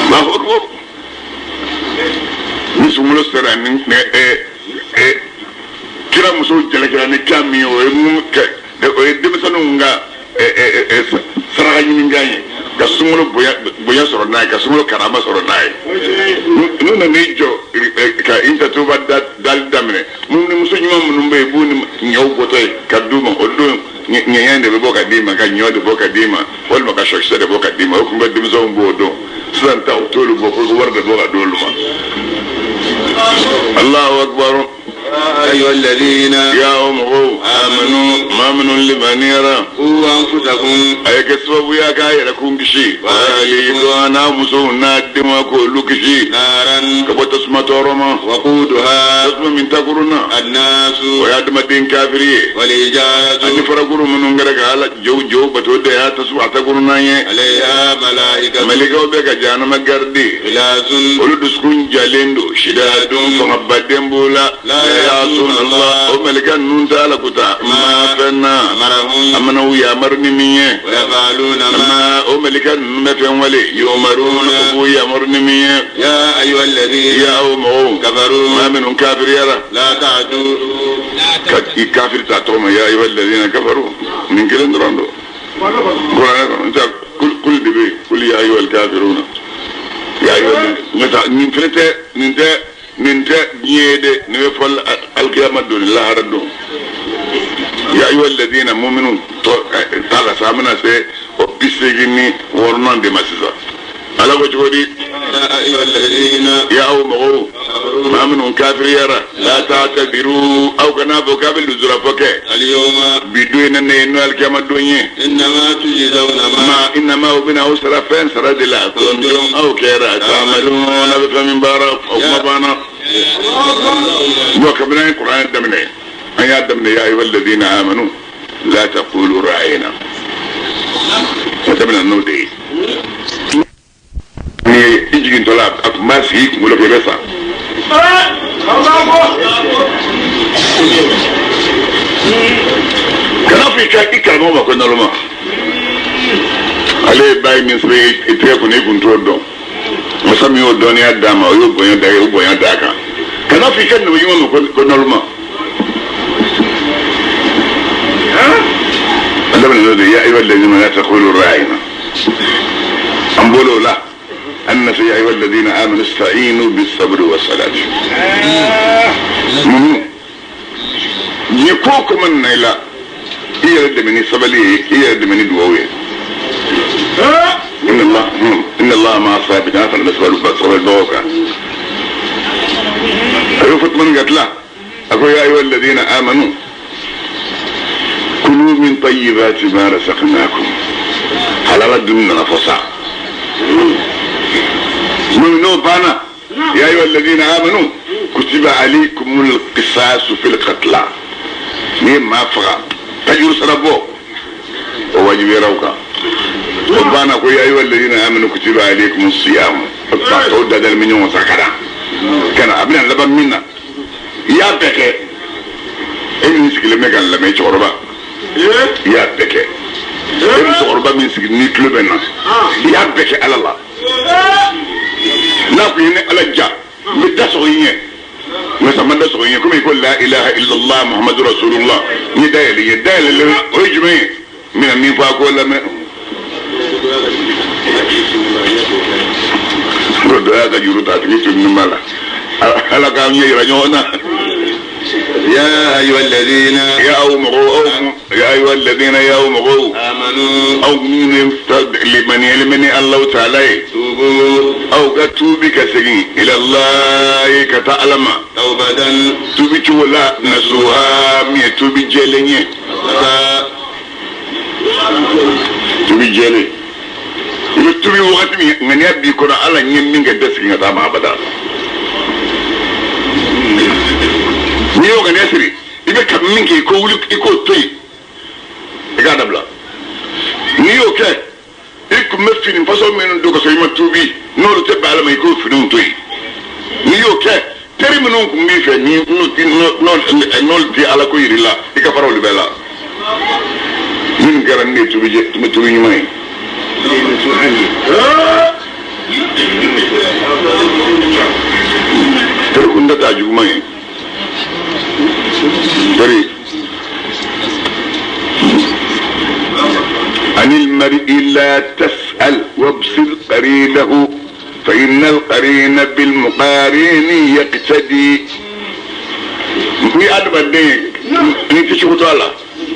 Allahu akbar. Ni sunkalo sera ni kira musow jalakira ni kan min ye o ye mun kɛ o ye denmisɛnninw ka saraka ɲinikan ye ka sunkalo bonya sɔrɔ n'a ye ka sunkalo karama sɔrɔ n'a ye. N'u nan'i jɔ ka intatuba dali daminɛ ni muso ɲuman minnu bɛ yen i b'u ni ɲɔw bɔtɔ ye ka d'u ma o don ɲɛɲɛ de bɛ bɔ ka d'i ma ka ɲɔ de bɔ ka d'i ma walima ka sɔkisɛ de bɔ ka d'i ma o tun bɛ denmisɛnw b'o dɔn sisan ta u t'olu bɔ ko wari de bɔ ka d'olu ma. Allahu akbar. أيها الذين يا أمغو آمنوا ما من لمن قوا أنفسكم أي كسبوا يا كاير كون كشي وأهليكم مسو نادم كل كشي نارا كبت اسم تورما وقودها اسم من تقولنا الناس ويا دين كافري والحجارة أني فرقوا من غيرك على جو جو بتودي يا تسوع تقولنا عليها ملائكة ملائكة بك جانا مجردي غلاظ ولدسكون جالندو شداد فمبدين بولا لا يعصون الله وملكا نون تعالى كتا ما فنا أمنوا يأمرني مية ويفعلون ما وملكا نون ولي يؤمرون أبو يأمرني مية يا أيها الذين يا أمو كفروا ما منهم كافر يرى لا تعدوا كافر تعتهم يا أيها الذين كفروا من كل درندو كل دبي كل يا أيها الكافرون يا أيها من فلتة من تا نيده نفل القيامة دون الله ردون يا أيها الذين مؤمنون تعالى سامنا سي وبيسجني ورنان دي مسيسا على وجهه يا أيها الذين يا أمو ما منهم كافر يرى لا تعتذروا أو كنابو كافر لزرافك اليوم بدون أن ينال القيامة دنيا إنما تجزون ما إنما وبنا أسرفين سرد الله كنتم أو كيرا تعملون بفهم بارك أو مبانا وكبنا القرآن دمنا أيات دمنا يا أيها الذين آمنوا لا تقولوا رأينا وتمنى النودي ni i jigintɔ la a tun b'a sigi kunkolo kɛ i bɛ sa. Kana fɔ i ka i karamɔgɔ ma ko naloma. Ale ye ba ye min sɛbɛn i tɛgɛ kun i kun t'o dɔn. Masa min y'o dɔnniya d'a ma o y'o bonya da o bonya d'a kan. Kana fɔ i ka nabi ɲuman ma ko naloma. A daminɛ n'o de ye ya ayyuha alladhina la taqulu ra'ina. An bolo o la. أن يا أيها الذين آمنوا استعينوا بالصبر والصلاة. يكوكم من إلى هي رد مني صبلي هي رد مني دواوي. إن الله إن الله مع الصابرين فالنسبة للصبر بوكا. أيوة من قتله أقول يا أيها الذين آمنوا كلوا من طيبات ما رزقناكم على رد من نفسا. ممنوع بانا يا أيها الذين آمنوا كتب عليكم القصاص في القتلى مين ما فقع تجر سربو وواجب يروك ربنا يا أيها الذين آمنوا كتب عليكم الصيام فقعوا دل من يوم سكرا كان أبنا لبن منا يا بكي إيه نسكي لما كان لما يتغربا يا بكي إيه نتغربا من سكي نتلبنا يا بكي على الله n'a kun ye ne ala ja n bɛ da sɔgɔ i ɲɛ nka sa n ma da sɔgɔ i ɲɛ komi i ko la ilaha illallah muhammadu rasulullah n ye dayɛlɛ i ye dayɛlɛ o ye jumɛn ye n bɛna min fɔ a k'o lamɛn ko dɔ y'a ka juru ta a tigi tunun b'a la ala k'an ɲɛ yira ɲɔgɔn na. يا أيها الذين يا يا أيها الذين يا أمغو آمنوا أو لمن يلمني الله تعالى توبوا أو كتوبي كسجين إلى الله كتعلم توبة توبي ولا نسوها مي توبي جلني توبي جلي توبي وقت من يبي يكون على يمين قدسك ما أبدا n'i y'o ŋaniya siri i bɛ ka min kɛ i k'o wuli i k'o to yen i k'a dabila n'i y'o kɛ i kun bɛ fini fasɔn minnu don ka sɔrɔ i ma tuubi n'olu tɛ bɛn ala ma i k'o finiw to yen n'i y'o kɛ teri minnu kun b'i fɛ ni n'olu tɛ ala ko yir'i la i ka fara olu bɛɛ la minnu kɛra ne ye tuubi tuubi ɲuman ye. Teri kun tɛ taa juguman ye. عن المرء لا تسأل وابصر قرينه فإن القرين بالمقارن يقتدي. ni adamaden ni tɛ cogo to a la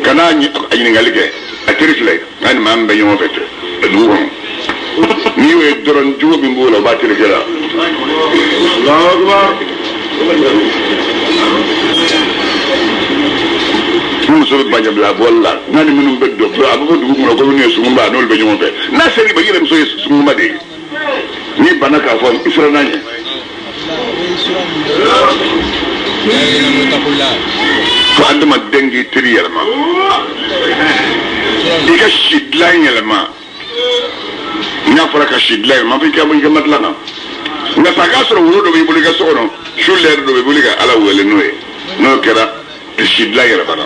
ka n'a ɲininkali kɛ a teri filɛ n'a ni maa min bɛ ɲɔgɔn fɛ dugu kɔnɔ n'i y'o ye dɔrɔn jogo min b'o la o b'a terikɛ la. Ni muso bɛ baɲabila bɔli la n'a ni minnu bɛ dɔn a bɛ fɔ dugu kɔnɔ ko minnu ye sungunba n'olu bɛ ɲɔgɔn fɛ n'a sera i ma i yɛrɛ muso ye sungunba de ye n'i banna k'a fɔ i siran n'a ɲɛ. Fo adamaden k'i teri yɛlɛma i ka si dilan yɛlɛma n'a fɔra ka si dilan yɛlɛma fo i ka bɔ i ka matilan kan nka sa k'a sɔrɔ woro dɔ b'i bolo i ka so kɔnɔ su lɛri dɔ b'i bolo ka ala wele n'o ye n'o kɛra si dilan yɛlɛmana.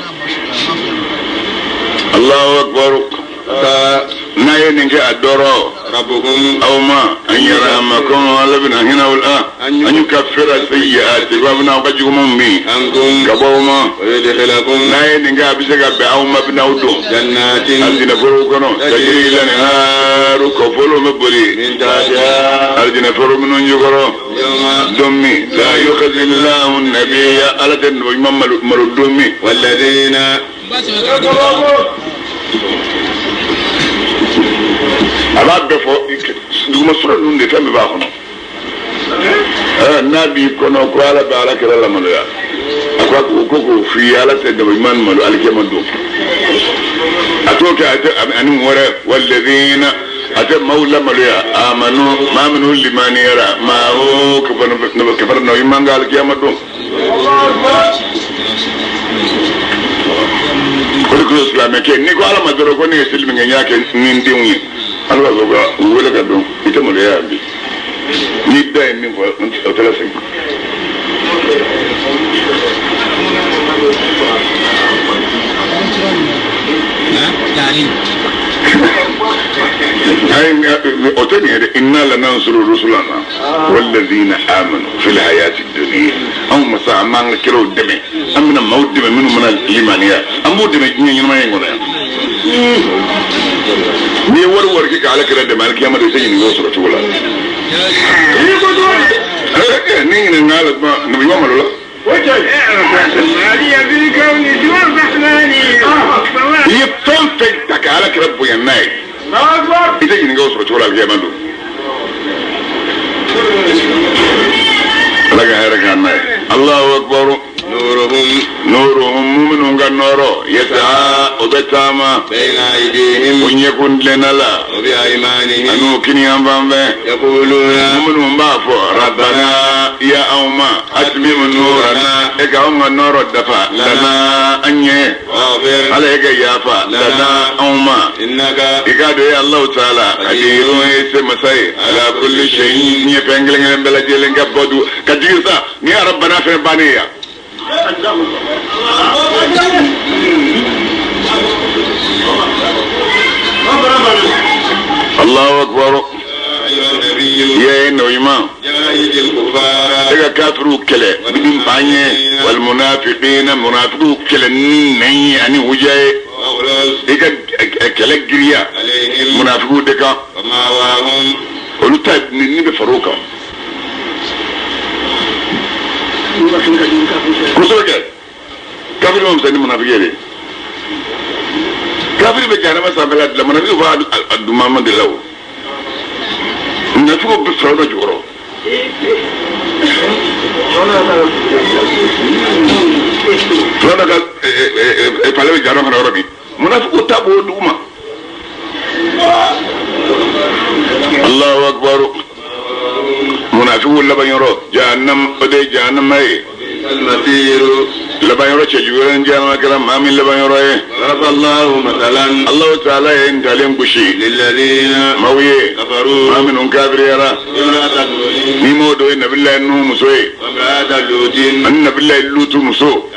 Allahu akbar n'a ye nin kɛ a dɔrɔ rabbukum aw ma an yarhamakum ala bɛna hinɛ aw la an yukaffira sayyi'ati wa bɛna aw ka jugumanw min ankum ka bɔ aw ma wa yudkhilakum n'a ye nin kɛ a bɛ se ka bɛn aw ma bɛna aw don jannatin alijinɛ forow kɔnɔ tajiri lanharu kɔfolo bɛ boli min tahtiha alijinɛ foro minnu jukɔrɔ yawma don min la yukhzi llahu nabiyya ala tɛ nabi ɲuman malo don min walladhina a b'a bɛɛ fɔ duguma sura ninnu de fɛn bɛɛ b'a kɔnɔ n'a b'i kɔnɔ ko ala bɛ ala kɛra lamaloya a ko ko k'o f'i ye ala tɛ nabi ɲuman malo alikiyama don a t'o kɛ a tɛ ani mun wɛrɛ walladhina a tɛ maaw lamaloya amanu maa minnu limaniyara maa o kafara nabi ɲuman ka alikiyama don o de kosɔn silamɛkɛ n'i ko ala ma dɔrɔn ko ne ye seli min kɛ n y'a kɛ ni n denw ye ala b'a fɔ ko u wele ka don i tɛ maloya yan bi n'i da ye min fɔ o tɛ lasegin. O tɛ nin ye dɛ inna lanansuru rusulana walladhina amanu fil hayati dunya anw masa an b'an ka kiraw dɛmɛ an bɛna maaw dɛmɛ minnu mana limaniya an b'u dɛmɛ diɲɛ ɲɛnamaya in kɔnɔ yan n'i ye wari kɛ ka ala kira dɛmɛ alikiyama de i tɛ ɲininka o sɔrɔ cogo la ni ɲininka la kuma nabi ɲuman malo la. I ye fɛn fɛn ta ka ala kira bonya n'a ye i tɛ ɲininka o sɔrɔ cogo la alikiyama don ala ka hɛrɛ k'an n'a ye Allahu akbar nuruhum mu'minun ka nɔɔrɔ yasa o bɛ taama o ɲɛkun tilenna la an'o kiniyan fan fɛ minnu b'a fɔ rabbana ya anw ma atmim nurana e ka anw ka nɔɔrɔ dafa lana an ɲɛ ala e ka yafa lana anw ma i k'a dɔn e Alahu taala qadirun ye se masa ye ala kulli shay'in ɲɛ fɛn kelen kelen bɛɛ lajɛlen ka bɔ du ka jigin sa ni rabbana fɛn bannen ye yan. Allahu akbar ye nɔyima e ka kafiru kɛlɛ ni ban ye wal munafiqina munafiqu kɛlɛ ni nɛn ye ani huja ye i ka kɛlɛ giriya munafiqu de kan olu ta ni bɛ far'o kan kosɛbɛ kɛ kafiri ma fisa ni munafiki ye dɛ kafiri bɛ jahanama sanfɛla dilan munafiki b'a dumama de la o munafikiw bɛ firawuna jukɔrɔ firawuna ka palais bɛ jahanama kɔnɔ yɔrɔ min munafikiw ta b'o duguma Allahu akbar munafiqu laban yɔrɔ jahannam o de ye jahannama ye laban yɔrɔ cɛjugu yɔrɔ ni jahannama kɛra maa min laban yɔrɔ ye Alahu taala ye ntalen gosi maaw ye maa minnu kafiriyara ni m'o dɔ ye nabilayi Nuhu muso ye ani nabilayi Lutu muso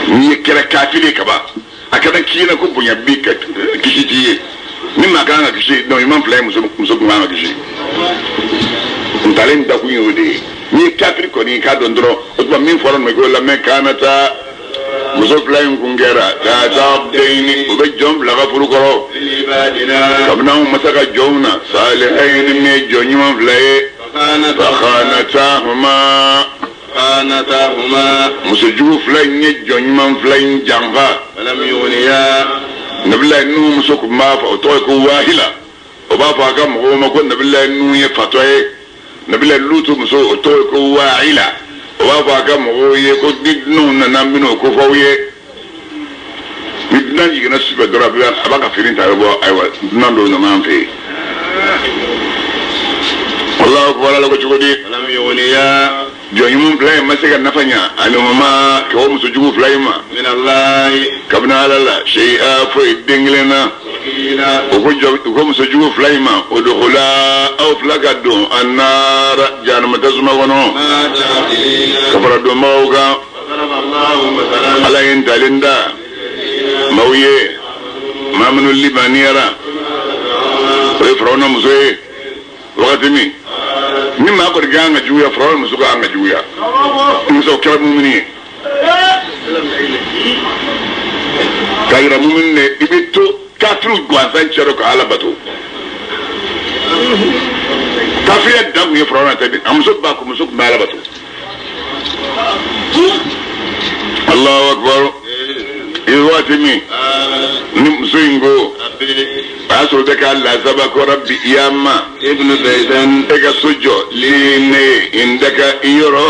n'i ye kɛra kafiri ye kaban a kɛra k'i ɲɛna ko bonya b'i ka kisi t'i ye ni maa kan ka kisi donc iman fila ye muso kun kan ka kisi ntalen dakun ye o de ye n'i ye kafiri kɔni k'a dɔn dɔrɔn o tuma min fɔra nɔ k'o lamɛn kaana taa muso fila in kun kɛra taa taa den o bɛ jɔn fila ka furu kɔrɔ kabini anw masa ka jɔnw na salihayini min ye jɔn ɲuman fila ye fakhanatahuma muso jugu fila in ye jɔn ɲuman fila in janfa nabilayi Nuhu muso kun b'a fɔ o tɔgɔ ye ko Wahila o b'a fɔ a ka mɔgɔw ma ko nabilayi Nuhu ye fatɔ ye nabilayi Lutu muso o tɔgɔ ye ko Wahila o b'a fɔ a ka mɔgɔw ye ko ni dunanw nana n bɛn'o ko fɔ aw ye ni dunan jiginna sufɛ dɔrɔn a b'a ka fini ta a bɛ bɔ ayiwa dunan dɔw nana an fɛ yen Allahu akbar ala ko cogo di jɔn ɲuman fila in ma se ka nafa ɲa ani ma ka o muso jugu fila in ma kabini ala la seyi'a foyi den kelen na o ko muso jugu fila in ma o dogola aw fila ka don a naara jahanama tasuma kɔnɔ ka fara donbagaw kan ala ye ntalen da maaw ye maa minnu limaniyara o ye firawuna muso ye wagati min ni maa kɔni kan ka juguya firawuna muso kan ka juguya muso kɛra mumini ye k'a yira mumini de i bɛ to kafiriw gansan cɛ ka ala bato kafiriya dan kun ye firawuna ta a muso ba ko muso tun bɛ ala bato Allahu akbar i waati min ni muso in ko a y'a sɔrɔ bɛ k'a lasaba ko rabbi ya ma e ka so jɔ li ne ye indaka i yɔrɔ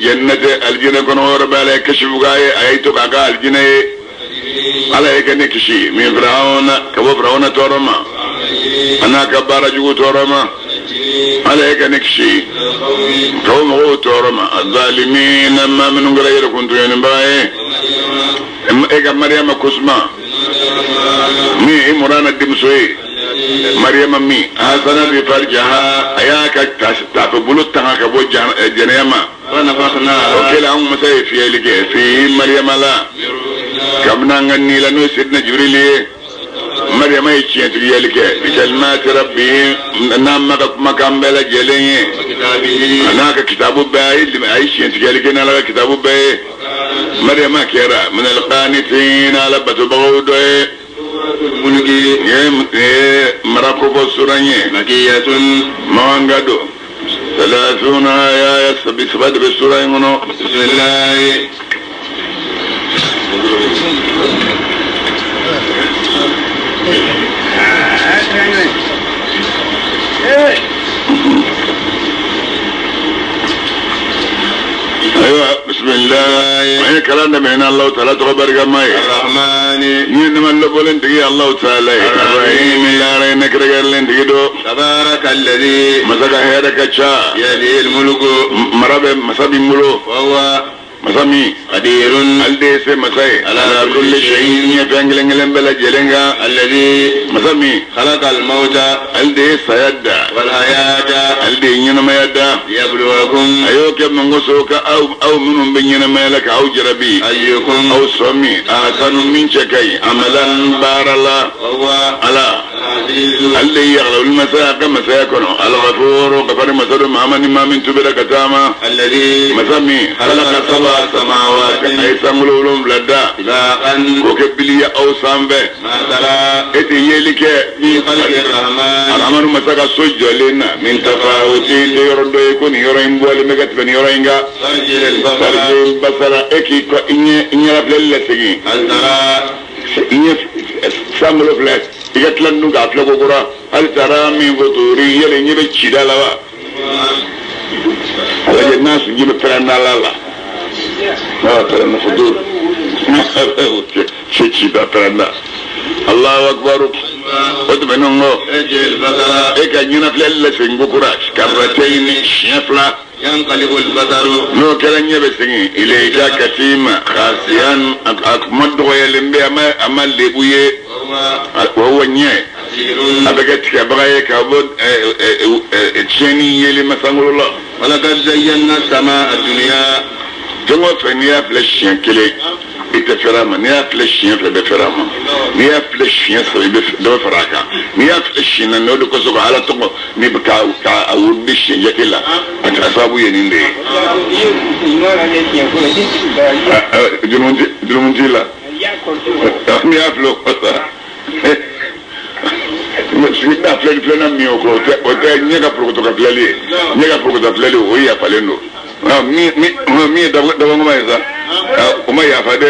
jannati alijinɛ kɔnɔ yɔrɔ bɛ ala ye kasifu k'a ye a y'i to k'a ka alijinɛ ye ala ye ka ne kisi min firawuna ka bɔ firawuna tɔɔrɔ ma a n'a ka baara jugu tɔɔrɔ ma ala ye ka ne kisi ka bɔ mɔgɔw tɔɔrɔ ma azalimina maa minnu kɛra yɛrɛkuntɔɲɔnenbaga ye e ka Mariyama kosuma min ye Imurana denmuso ye Mariama min ahsanat farjaha a y'a ka taafe bolo tanga ka bɔ jɛnɛya ma o kɛlen anw masa ye fiyɛli kɛ fi Mariama la kabini an ka ni la n'o ye Seydina Jibril ye Mariama ye tiɲɛtigiyali kɛ bikalimati rabbi n'a ma ka kumakan bɛɛ lajɛlen ye a n'a ka kitabu bɛɛ a ye tiɲɛtigiyali kɛ n'Ala ka kitabu bɛɛ ye Mariama kɛra minal qanitina Ala batobagaw dɔ ye ye mara kofɔ suran ye mawanga don salasuna ya sabi saba de bɛ sura in kɔnɔ bisimilayi. أيوة بسم الله أي كلام ده من الله تعالى تبارك ما الرحمن ني نما لبولن تجي الله تعالى الرحيم لا رين كرجلن تجي دو تبارك الذي مسك هيرك تشا يلي الملك مرب مسابي ملو وهو مسامي قدير الدي سي مساي على كل شيء يفنجلن بلا جلنغا الذي مسامي خلق الموت الدي سيدا والحياة الدي ينما يدا ليبلوكم أيوك من غسوك أو منهم بينما لك أو جربي أيكم أو سمي أحسن من شكي عملا بار الله وهو على العزيز الذي يغلب المساء كما سيكون الغفور غفر مسد ما من ما من تبر كتاما الذي مسمي خلق سبع سماوات أي سمولولم لدا سباقا وكبلي أو سامبه ما ترى إتيلك في خلق الرحمن الأمر مساك سجلنا من تفاوت يرد يكون يرين بولي مكت بن يرينغا ترجل البصر ترجل البصر إكي إني رب للسجين هل ترى إني سامولو فلاس إذا تلنو قاتلو كورا هل ترى من فطوري يلي نبي تشيدا لوا على الناس نجيب ترنا لا لا لا ترنا فطور تشيدا ترنا الله أكبر وتبنونغو ارجع البصر إيكا نينا فلالة سنغو كرتين شنفلا ينقلب البصر نو كلا نيبسني إليك كتيمة خاسيان أكمد غيلمبي أما اللي وهو نيه أبغى تبغى كابود تشيني يلي مثلا الله ولقد زينا السماء الدنيا جوا فنيا فلشين كلي إتفرما نيا فلشين فبفرما نيا فلشين سبفراكا نيا فلشين نودو كسوك على تقو نبكا كأوديش جكلا أتصابو ينيندي جنونجيلا نيا فلو n'a filɛ filanan min ye o kɔ o tɛ ɲɛ ka porokoto ka filɛli ye ɲɛ ka porokoto filɛli o ye yafalen don min ye dabɔnkuma ye sa o ma yafa dɛ.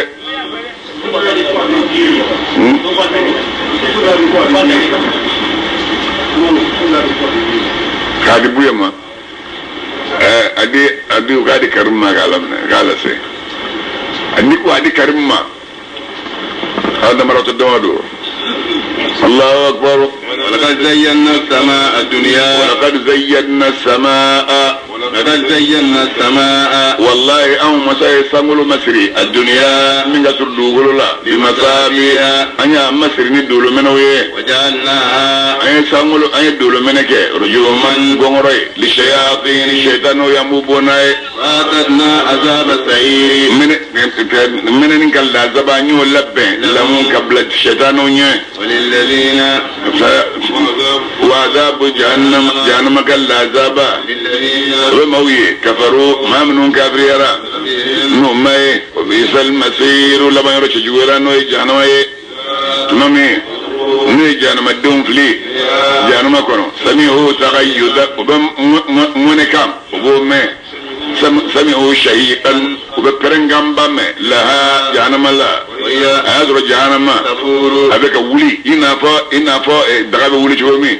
K'a di Buye ma a di k'a di Karimu ma k'a laminɛ k'a lase ni ko a di Karimu ma a damaratɔ dama don. الله أكبر ولقد زينا السماء الدنيا ولقد زينا السماء ولقد زينا السماء والله أو مساء سانغلو مسري الدنيا من قصر دوغلو لا بمصابيح أنا مسري ندولو منوي وجعلناها أي سانغلو أي دولو منك رجوما غمري للشياطين الشيطان يمبوناي وأعتدنا عذاب السعير من نكال عذاب أنيو لبن لهم قبل الشيطان وللذين وعذاب جهنم جهنم كلا عذاب رموي كفروا ما منهم كافريرا نومي وبئس المصير لما يرش جويرا نوي جهنم نومي نوي جهنم الدوم فلي جهنم كونو سمعوا تغيظا وبمنكام وبومي سمعوا شهيقا وبكرنغام بامي لها جهنم لا هذا جهنم أبيك ولي إنا فا دغاب ولي جومي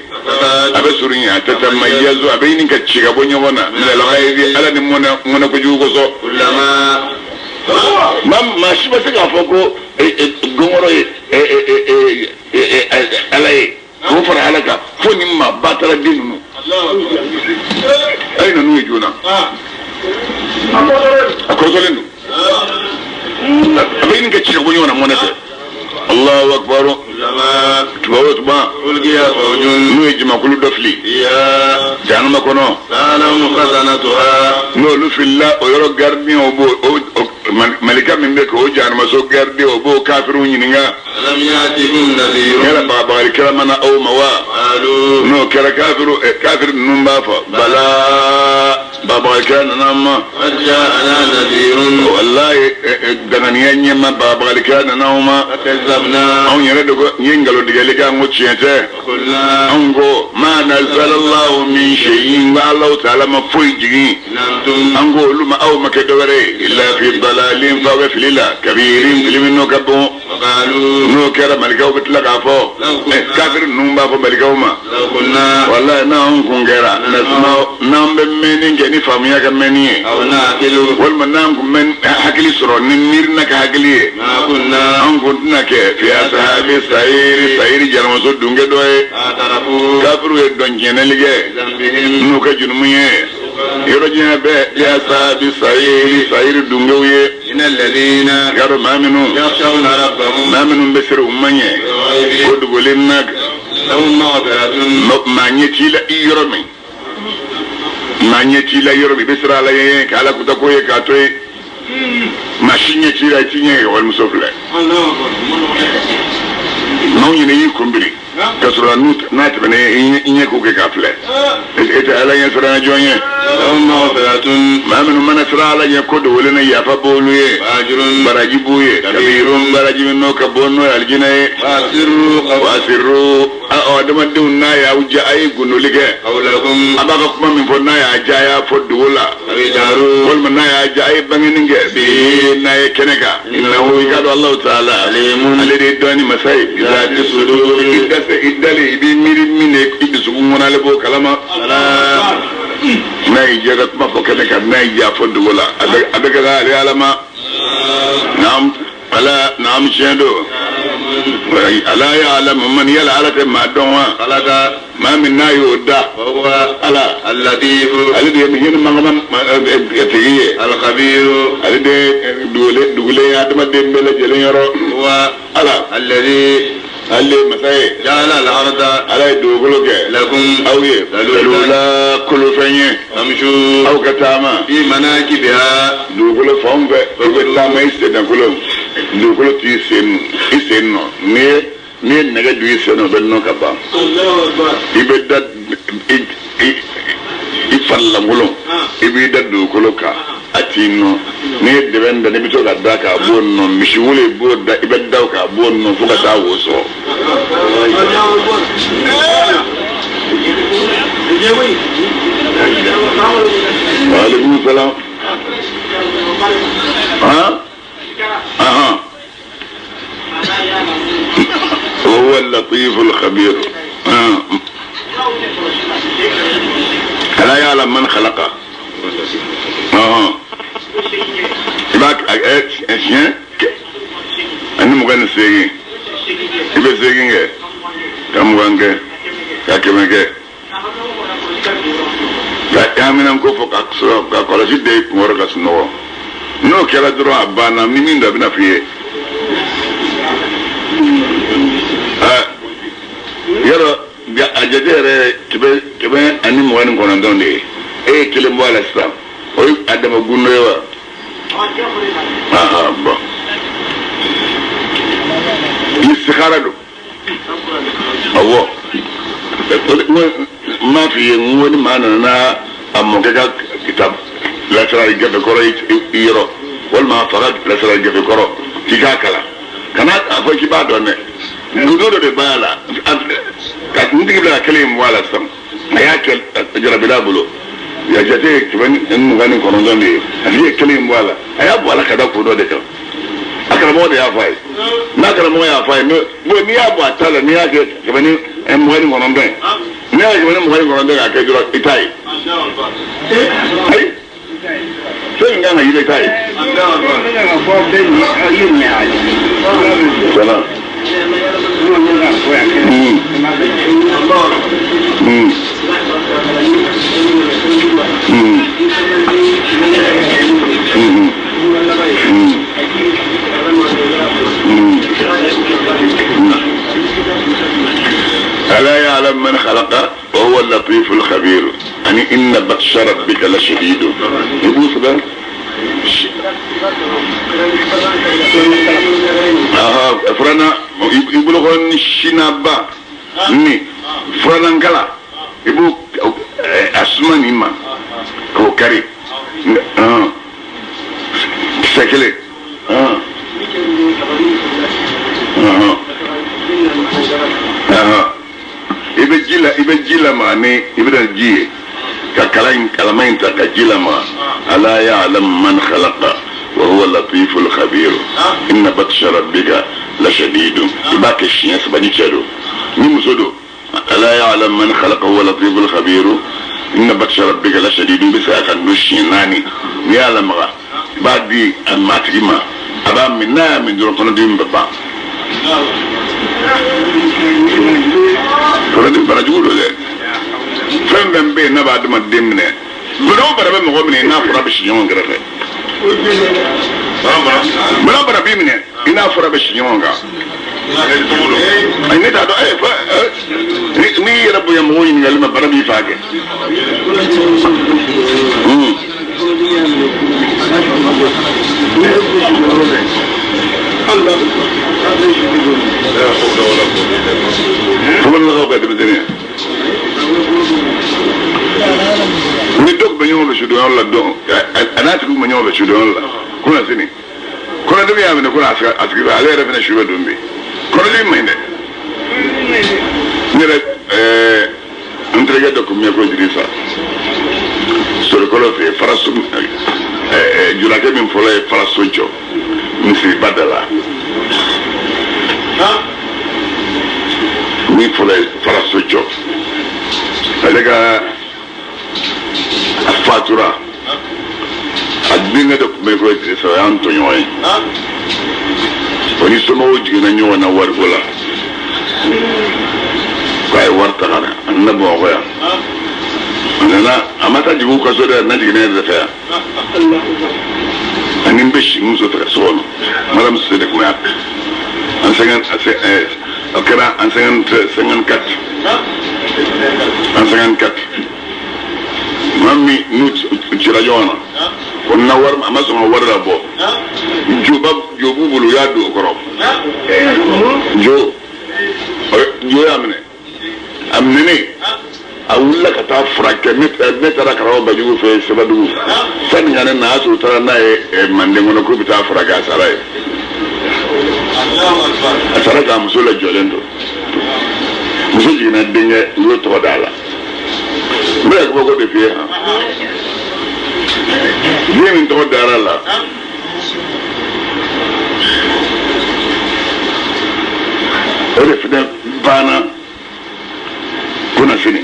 أبي سوريا تتميز أبي إنك تشيكابوني وانا من الغاية على نمونا منا كجوكو سو كلما ما شو بس كافوكو غمرو على كفر علىك فني ما باتر الدين أين نويجونا أكوزلين أبي إنك تشيكابوني وانا منا الله أكبر تبا ألقي فوج n'u ye jamakulu dɔ fili فيها jahanama kɔnɔ سألهم خزنتها n'olu filila o yɔrɔ gardien o b'o malika min bɛ k'o jahanamaso gardien o b'o kafiriw ɲininka ألم يأتكم نذير yala bagabagalikɛla mana aw ma wa قالوا n'o kɛra kafiri ninnu b'a fɔ bala bagabagalikɛla nana an ma قد جاءنا نذير walayi danganiya ɲɛma bagabagalikɛla nana anw ma فكذبنا anw yɛrɛ de ko n ye nkalontigɛli kɛ an ko tiɲɛ tɛ وقلنا anw ko ma nazalallahu min shay'in ko Alahu taala ma foyi jigin إن أنتم an ko olu ma aw ma kɛ dɔwɛrɛ ye illa fi dalalin f'aw bɛ fili la kabirin fili min n'o ka bon وقالوا n'o kɛra malikaw bɛ tila k'a fɔ kafiri ninnu b'a fɔ malikaw ma لو كنا walayi n'anw kun kɛra n'an bɛ mɛnni kɛ ni faamuya ka mɛnni ye أو نعقل walima n'an kun bɛ hakili sɔrɔ ni miirina ka hakili ye ما كنا an kun tɛna kɛ fi asahabi sayiri sayiri jaramaso dunke dɔ ye اعترفوا kafiriw ye dɔn jɛnɛli kɛ بذنبهم n'u ka jurumu ye yɔrɔ diɲɛ bɛɛ fi asahabi sayiri sayiri dunkew ye إن الذين y'a dɔn maa minnu يخشون ربهم maa minnu bɛ siran u ma ɲɛ بالغيب ko dogolen na لهم مغفرة maa ɲɛ t'i la i yɔrɔ min maa ɲɛ t'i la yɔrɔ min i bɛ siran ala ɲɛ k'ala kuta ko ye k'a to yen maa si ɲɛ t'i la i t'i ɲɛ kɛ walimuso filɛ n'anw ɲinɛ y'i kun biri ka sɔrɔ n'a tɛmɛna i ɲɛ k'o kɛ k'a filɛ e tɛ ala ɲɛ siran jɔn ye لهم مغفرة maa minnu mana siran ala ɲɛ ko dogolen na yafa b'olu ye وأجر baraji b'u ye kabirun baraji min n'o ka bon n'o ye alijinɛ ye وأسروا wa sirru adamadenw n'a y'aw ja a ye gundoli kɛ قولكم a b'a ka kuma min fɔ n'a y'a ja a y'a fɔ dogo la أو اجهروا walima n'a y'a ja a ye bangeni kɛ bi n'a ye kɛnɛ kan innahu i k'a dɔn Alahu taala ale de ye dɔnni masa ye bizati sudur i dase i dalen i b'i miiri min de i dusukun kɔnɔ ale b'o kalama n'a y'i diya ka kuma fɔ kɛnɛ kan n'a y'i diya fɔ dogo la a bɛ kɛ ale Ala ma naam ala naam tiɲɛ don ala ya'lamu man yala ala tɛ maa dɔn wa خلق maa min n'a y'o da وهو ala اللطيف ale de ye hinɛ mankaman tigi ye الخبير ale de ye dugulen ye adamaden bɛɛ lajɛlen yɔrɔ هو ala الذي ale ye masa ye جعل الأرض ala ye dugukolo kɛ لكم aw ye dalula kolofɛn ye فامشوا aw ka taama في مناكبها dugukolo fan fɛ i bɛ taama i sennankolo dugukolo t'i sen i sen nɔ n'i ye nɛgɛ don i sen nɔ o bɛ nɔ ka ban i bɛ da i farilankolon i b'i da dugukolo kan a t'i nɔ n'i ye dɛbɛn da n'i bɛ to ka da k'a b'o nɔ misi wolo i b'o da i bɛ da o kan a b'o nɔ fo ka taa wo sɔrɔ. Waaleykum salaam. Han? Ahan. وهو اللطيف الخبير. ألا يعلم من خلق. I b'a siɲɛ ani 28 i bɛ 8 kɛ ka 20 kɛ ka 100 kɛ ka aminan ko fɔ ka sɔrɔ ka kɔlɔsi da i kunkɔrɔ ka sunɔgɔ n'o kɛra dɔrɔn a banna ni min don a bɛna f'i ye yɔrɔ a jate yɛrɛ 129 de ye e ye kelen bɔ a la sisan o ye a dama gundo ye wa bon istikhara don awɔ n m'a f'i ye n ko ni maa nana n'a a mɔkɛ ka kitab lasara gafe kɔrɔ i yɔrɔ walima a fa ka lasara gafe kɔrɔ k'i k'a kalan kana a fɔ k'i b'a dɔn dɛ gundo dɔ de b'a la ka n tigi bila ka kelen in bɔ a la sisan a y'a kɛ jarabila bolo ya jate ye 129 de ye a tigi ye kelen in bɔ a la a y'a bɔ a la ka da kun dɔ de kan a karamɔgɔ de y'a fɔ a ye n'a karamɔgɔ y'a fɔ a ye bon n'i y'a bɔ a ta la n'i y'a kɛ 129 ye n'i y'a kɛ 129 k'a kɛ dɔrɔn i t'a ye ayi fɛn min kan ka yiri i t'a ye. Voilà. ألا يعلم من خلق وهو اللطيف الخبير يعني إن بطش ربك لشديد يبوس ده فرانا يقولوا شنابا ني فرانا كلا يبو أسمان إما هو كاري سكلي ibejila ma ni ibeda ji ka kalain kalamain ta ka jila ma ala ya'lam man khalaqa wa huwa al-latiful khabir inna batsha rabbika la shadid ibaka shiya sabani chado ni musodo ala ya'lam man khalaqa huwa al-latiful khabir inna batsha rabbika la shadid bisa kan nushinani ni alam ga badi al-matrima aba minna min dun kono dim baba kɔnɔdimi bana jugu don dɛ fɛn fɛn bɛ yen n'a b'a adamaden minɛ bana o bana bɛ mɔgɔ minɛ i n'a fura bɛ si ɲɔgɔn kɛrɛfɛ bana o bana b'i minɛ i n'a fura bɛ si ɲɔgɔn kan ayi ne t'a dɔn n'i yɛrɛ bonya mɔgɔw ɲininkali ma bana b'i fa kɛ. Ni dɔw bɛ ɲɔgɔn fɛ sudonyɔrɔ la dɔn a n'a tigiw bɛ ɲɔgɔn fɛ sudonyɔrɔ la ko na sini kɔnɔdimi y'a minɛ ko a tigi fɛ ale yɛrɛ fana su bɛ don bi kɔnɔdimi man ɲi dɛ ne yɛrɛ n terikɛ dɔ kun bɛ ko Dirisa sorikɔlɔ fɛ yen faraso julakɛ min fɔlɔ ye faraso jɔ misiriba da la min fɔlɔ ye faraso jɔ ale ka a fatura a denkɛ dɔ tun bɛ ko Dirisa o y'an tɔɲɔgɔn ye o ni somɔgɔw jiginna ɲɔgɔn na wariko la k'a ye wari ta ka na a nana Bamakɔ yan a nana a ma taa jigin u ka so dɛ a nana jigin ne yɛrɛ fɛ yan ani n bɛ si muso fɛ so kɔnɔ madame Sise de kun y'a en 50 o kɛra en 54 en 54 maa min n'u cira ɲɔgɔn na ko na wari a ma sɔn ka wari labɔ joba jo b'u bolo u y'a don o kɔrɔ jo jo y'a minɛ a minɛnen a wulila ka taa furakɛ ne taara karamɔgɔ Bajugu fɛ Sɛbɛdugu sani ka ne na a y'a sɔrɔ u taara n'a ye Manden kɔnɔ k'u bɛ taa furakɛ a sara ye a sara k'a muso lajɔlen don muso jiginna denkɛ u y'o tɔgɔ d'a la n bɛ kabako de f'i ye han den min tɔgɔ dara la o de fana banna kunnafoni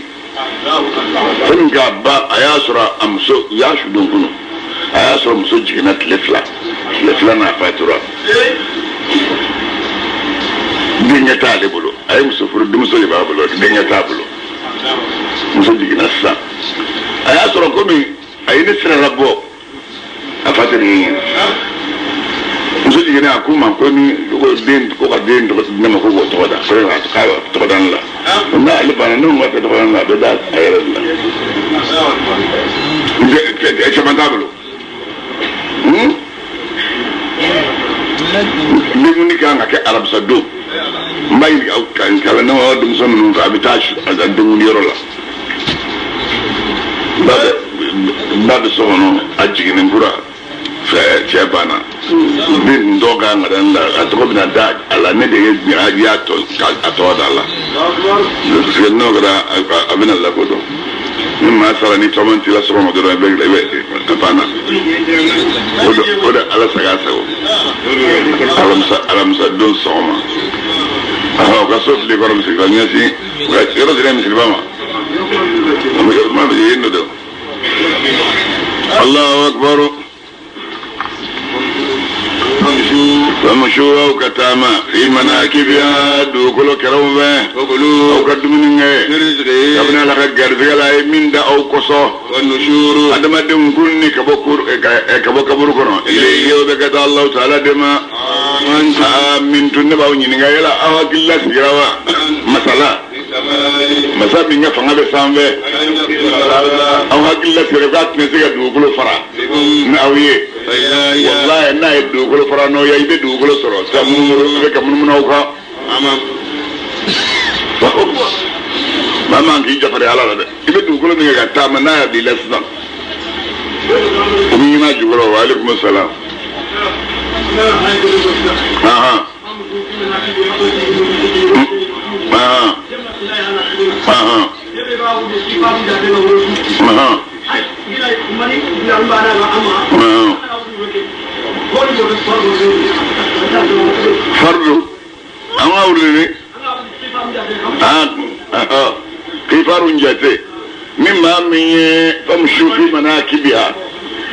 fɛn k'a ba a y'a sɔrɔ a muso u y'a su don kɔnɔ a y'a sɔrɔ muso jiginna tile fila n'a fatura denkɛ t'ale bolo a ye muso furu denmuso de b'a bolo denkɛ t'a bolo muso jiginna sisan a y'a sɔrɔ komi a ye ne sira labɔ a fa tɛ nin ye muso jiginna a ko ma ko ni ko den ko ka den tɔgɔ ne ma ko k'o tɔgɔ da ko k'a tɔgɔ da ne la n'ale banna ne ko k'a tɛ tɔgɔ da ne la a bɛ da a yɛrɛ de la caman t'a bolo dumuni kan ka kɛ alamisa don n b'a ɲininka kalan ne ma denmisɛn ninnu fɛ a bɛ taa a dumuni yɔrɔ la ba bɛ so kɔnɔ a jiginnen kura cɛ banna den dɔ kan ka da ne la a tɔgɔ bɛna da a la ne de ye y'a tɔ a tɔgɔ da a la parce que n'o kɛra a bɛna lakodɔn ni maa sara ni caman t'i la so kɔnɔ dɔrɔn i bɛ a banna o de ala sago sago alamisa don sɔgɔma o ka so fili kɔrɔ misiri ka ɲɛsin yɔrɔ sera misiriba ma ma bɛ yen nɔ dɛ Allahu akbar Famushu aw ka taama fi manakibiha dugukolo kɛrɛw fɛ aw ka dumuni kɛ kabini Ala ka garisɛgɛ la a ye min da aw kosɔn adamadenw kun ni ka bɔ kaburu kɔnɔ ilayhi bɛ ka taa Alahu taala de ma min tun ne b'aw ɲininka yala aw hakili lasigira wa masala Masa min ka fanga bɛ sanfɛ aw hakili la sɛbɛ k'a tɛna se ka dugukolo fara n'aw ye walayi n'a ye dugukolo fara n'aw ye i bɛ dugukolo sɔrɔ sa munumunu bɛ ka munumunu aw kan maa man k'i jafari ala la dɛ i bɛ dugukolo min kɛ ka taama n'a y'a bila i la sisan o bɛ ɲini a jukɔrɔ wa aleykum salaam. Fardu an ka wuli ni kifaru jate ni maa min ye famshu fi manakibiha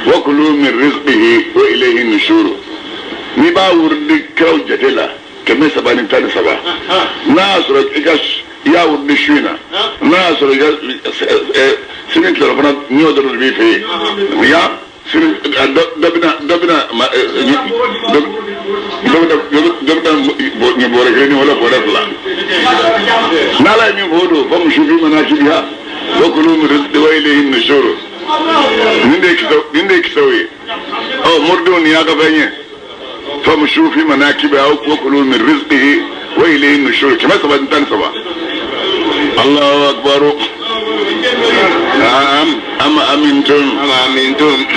wa kulu min rizqihi wa ilayhi nushuru n'i b'a wurudi kiraw jate la 313 n'a y'a sɔrɔ i ka i y'a wurudi su in na n'a y'a sɔrɔ i ka sini tilelafana n'i y'o dɔrɔn de b'i fɛ yen ya sini dɔ bɛna ɲɛ bɔrɛ kelen ni wala bɔrɛ fila n'ala ye min fɔ o don famshu fi manakibiha wa kulu min rizqihi wa ilayhi nushuru nin de ye kisaw ye ɔ moridenw nin y'a ka fɛn ye. فامشوا في مناكبها وكلوا من رزقه وإليه النشور 317. الله أكبر. نعم. أما أمنتم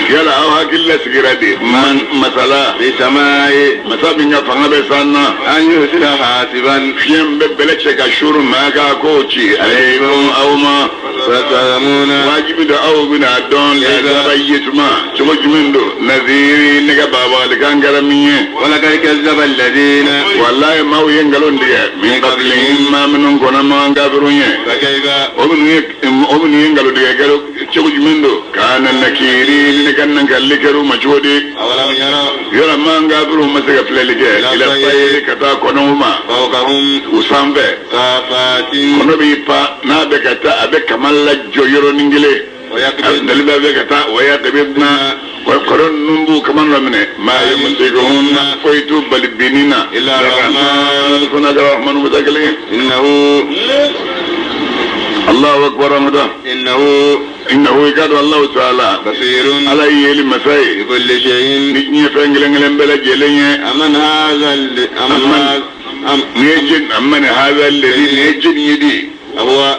يلا أو هكذا سكرتي من مثلا في سماء مثلا من يفهم بسنا أن يرسل حاسبا فيم ببلشك شور ما كاكوتشي عليكم أو ما ستعلمون واجب أو بنا دون لأبيت ما تمج من دو نذيري نك بابا لكان كرمية ولقد كذب الذين والله ما هو ينقلون دي من قبلهم ما منهم كنا ما كافرون فكيف ومن ينقلون دي قالوا تمج من دو كان النكيري نكن نكلكرو مجودي أولم يرى يرى ما كافرون ما سكفلك إلى الطير كتا كنوما فوقهم وسامبه صافات كنوبي با نابكتا أبك la jɔ yɔrɔnin kelen daliba bɛ ka taa wa yaqbidna kɔrɔ ninnu b'u kaman la minɛ maa yumsikuhunna foyi t'u bali binni na illa rahman fana kɛra rahmanu musa kelen ye innahu Allahu akbar amada innahu i k'a dɔn Allahu ta'ala basirun ala ye yeli masa ye bi kulli shay'in ni diɲɛ fɛn kelen kelen bɛɛ lajɛlen ye aman hadha ni ye jin aman hadha alladhi ni ye jin ye di huwa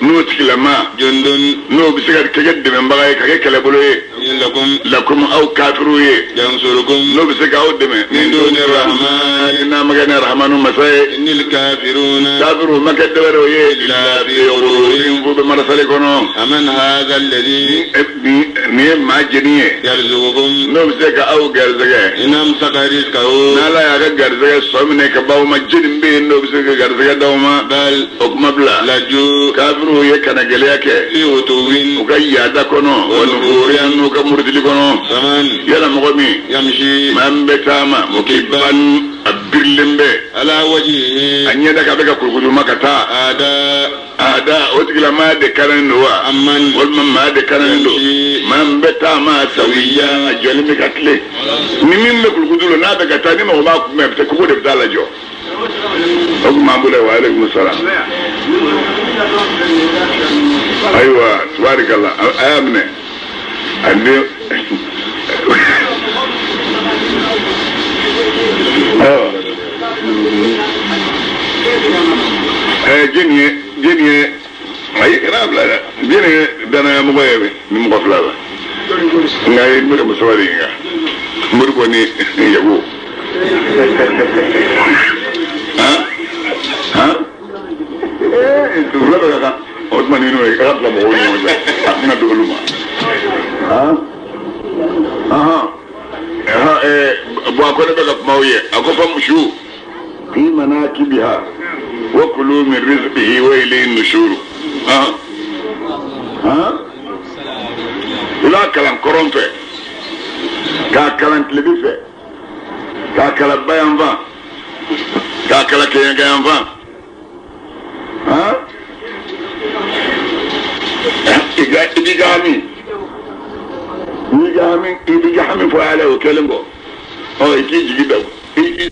n'o tigilama jundun n'o bɛ se ka kɛ dɛmɛbaga ye ka kɛ kɛlɛbolo ye lakum aw kafiru ye yansurukum n'o bɛ se k'aw dɛmɛ min duni rahman n'a ma kɛ ni rahmanu masa ye innil kafiruna kafiru ma kɛ dɔwɛrɛ ye illa fi ghururin f'u bɛ marasali kɔnɔ aman hadha alladhi nin ye maa jeni ye yarzuqukum n'o bɛ se ka aw garisɛgɛ in amsaka rizqahu n'ala y'a ka garisɛgɛ sɔ minɛ ka b'aw ma jeni bɛ yen n'o bɛ se ka garisɛgɛ d'aw ma bal o kuma bila laju kafiru ye kana gɛlɛya kɛ fi utuwin u ka yaada kɔnɔ wa nufuriyan n'u ka murutili kɔnɔ yala mɔgɔ min yamshi maa min bɛ taama mukibban a birilen bɛ ala wajhihi a ɲɛda ka bɛ ka kurukutuma ka taa ada o tigilamaa de kannen don wa amman walima maa de kannen don maa min bɛ taama sawiya a jɔlen bɛ ka tilen ni min bɛ kurukutu la n'a bɛ ka taa ni mɔgɔ b'a kunbɛn a bɛ taa kogo de bɛ taa lajɔ o tuma an bolo wa aleykum salaam ayiwa tabarikala a y'a minɛ a den jeni ye ayi kana bila dɛ jeni ye danayamɔgɔ ye ni mɔgɔ fila la nka ye n bɛ ka muso de ɲininka Moribo ni Yago fila bɛ ka kan o tuma ni n'o ye ka bila mɔgɔw ni ɲɔgɔn cɛ a tɛna don olu ma bon a ko ne bɛ ka kuma aw ye a ko famshu fi manakibiha wa kulu min rizqihi wa ilayhi nushuru i b'a kalan kɔrɔn fɛ k'a kalan tilebin fɛ k'a kalan bayanfan k'a kalan kɛɲɛkayanfan i b'i ka hami n'i ka hami i b'i ka hami fɔ ala ye o kɛlen kɔ ɔ i k'i jigi da i.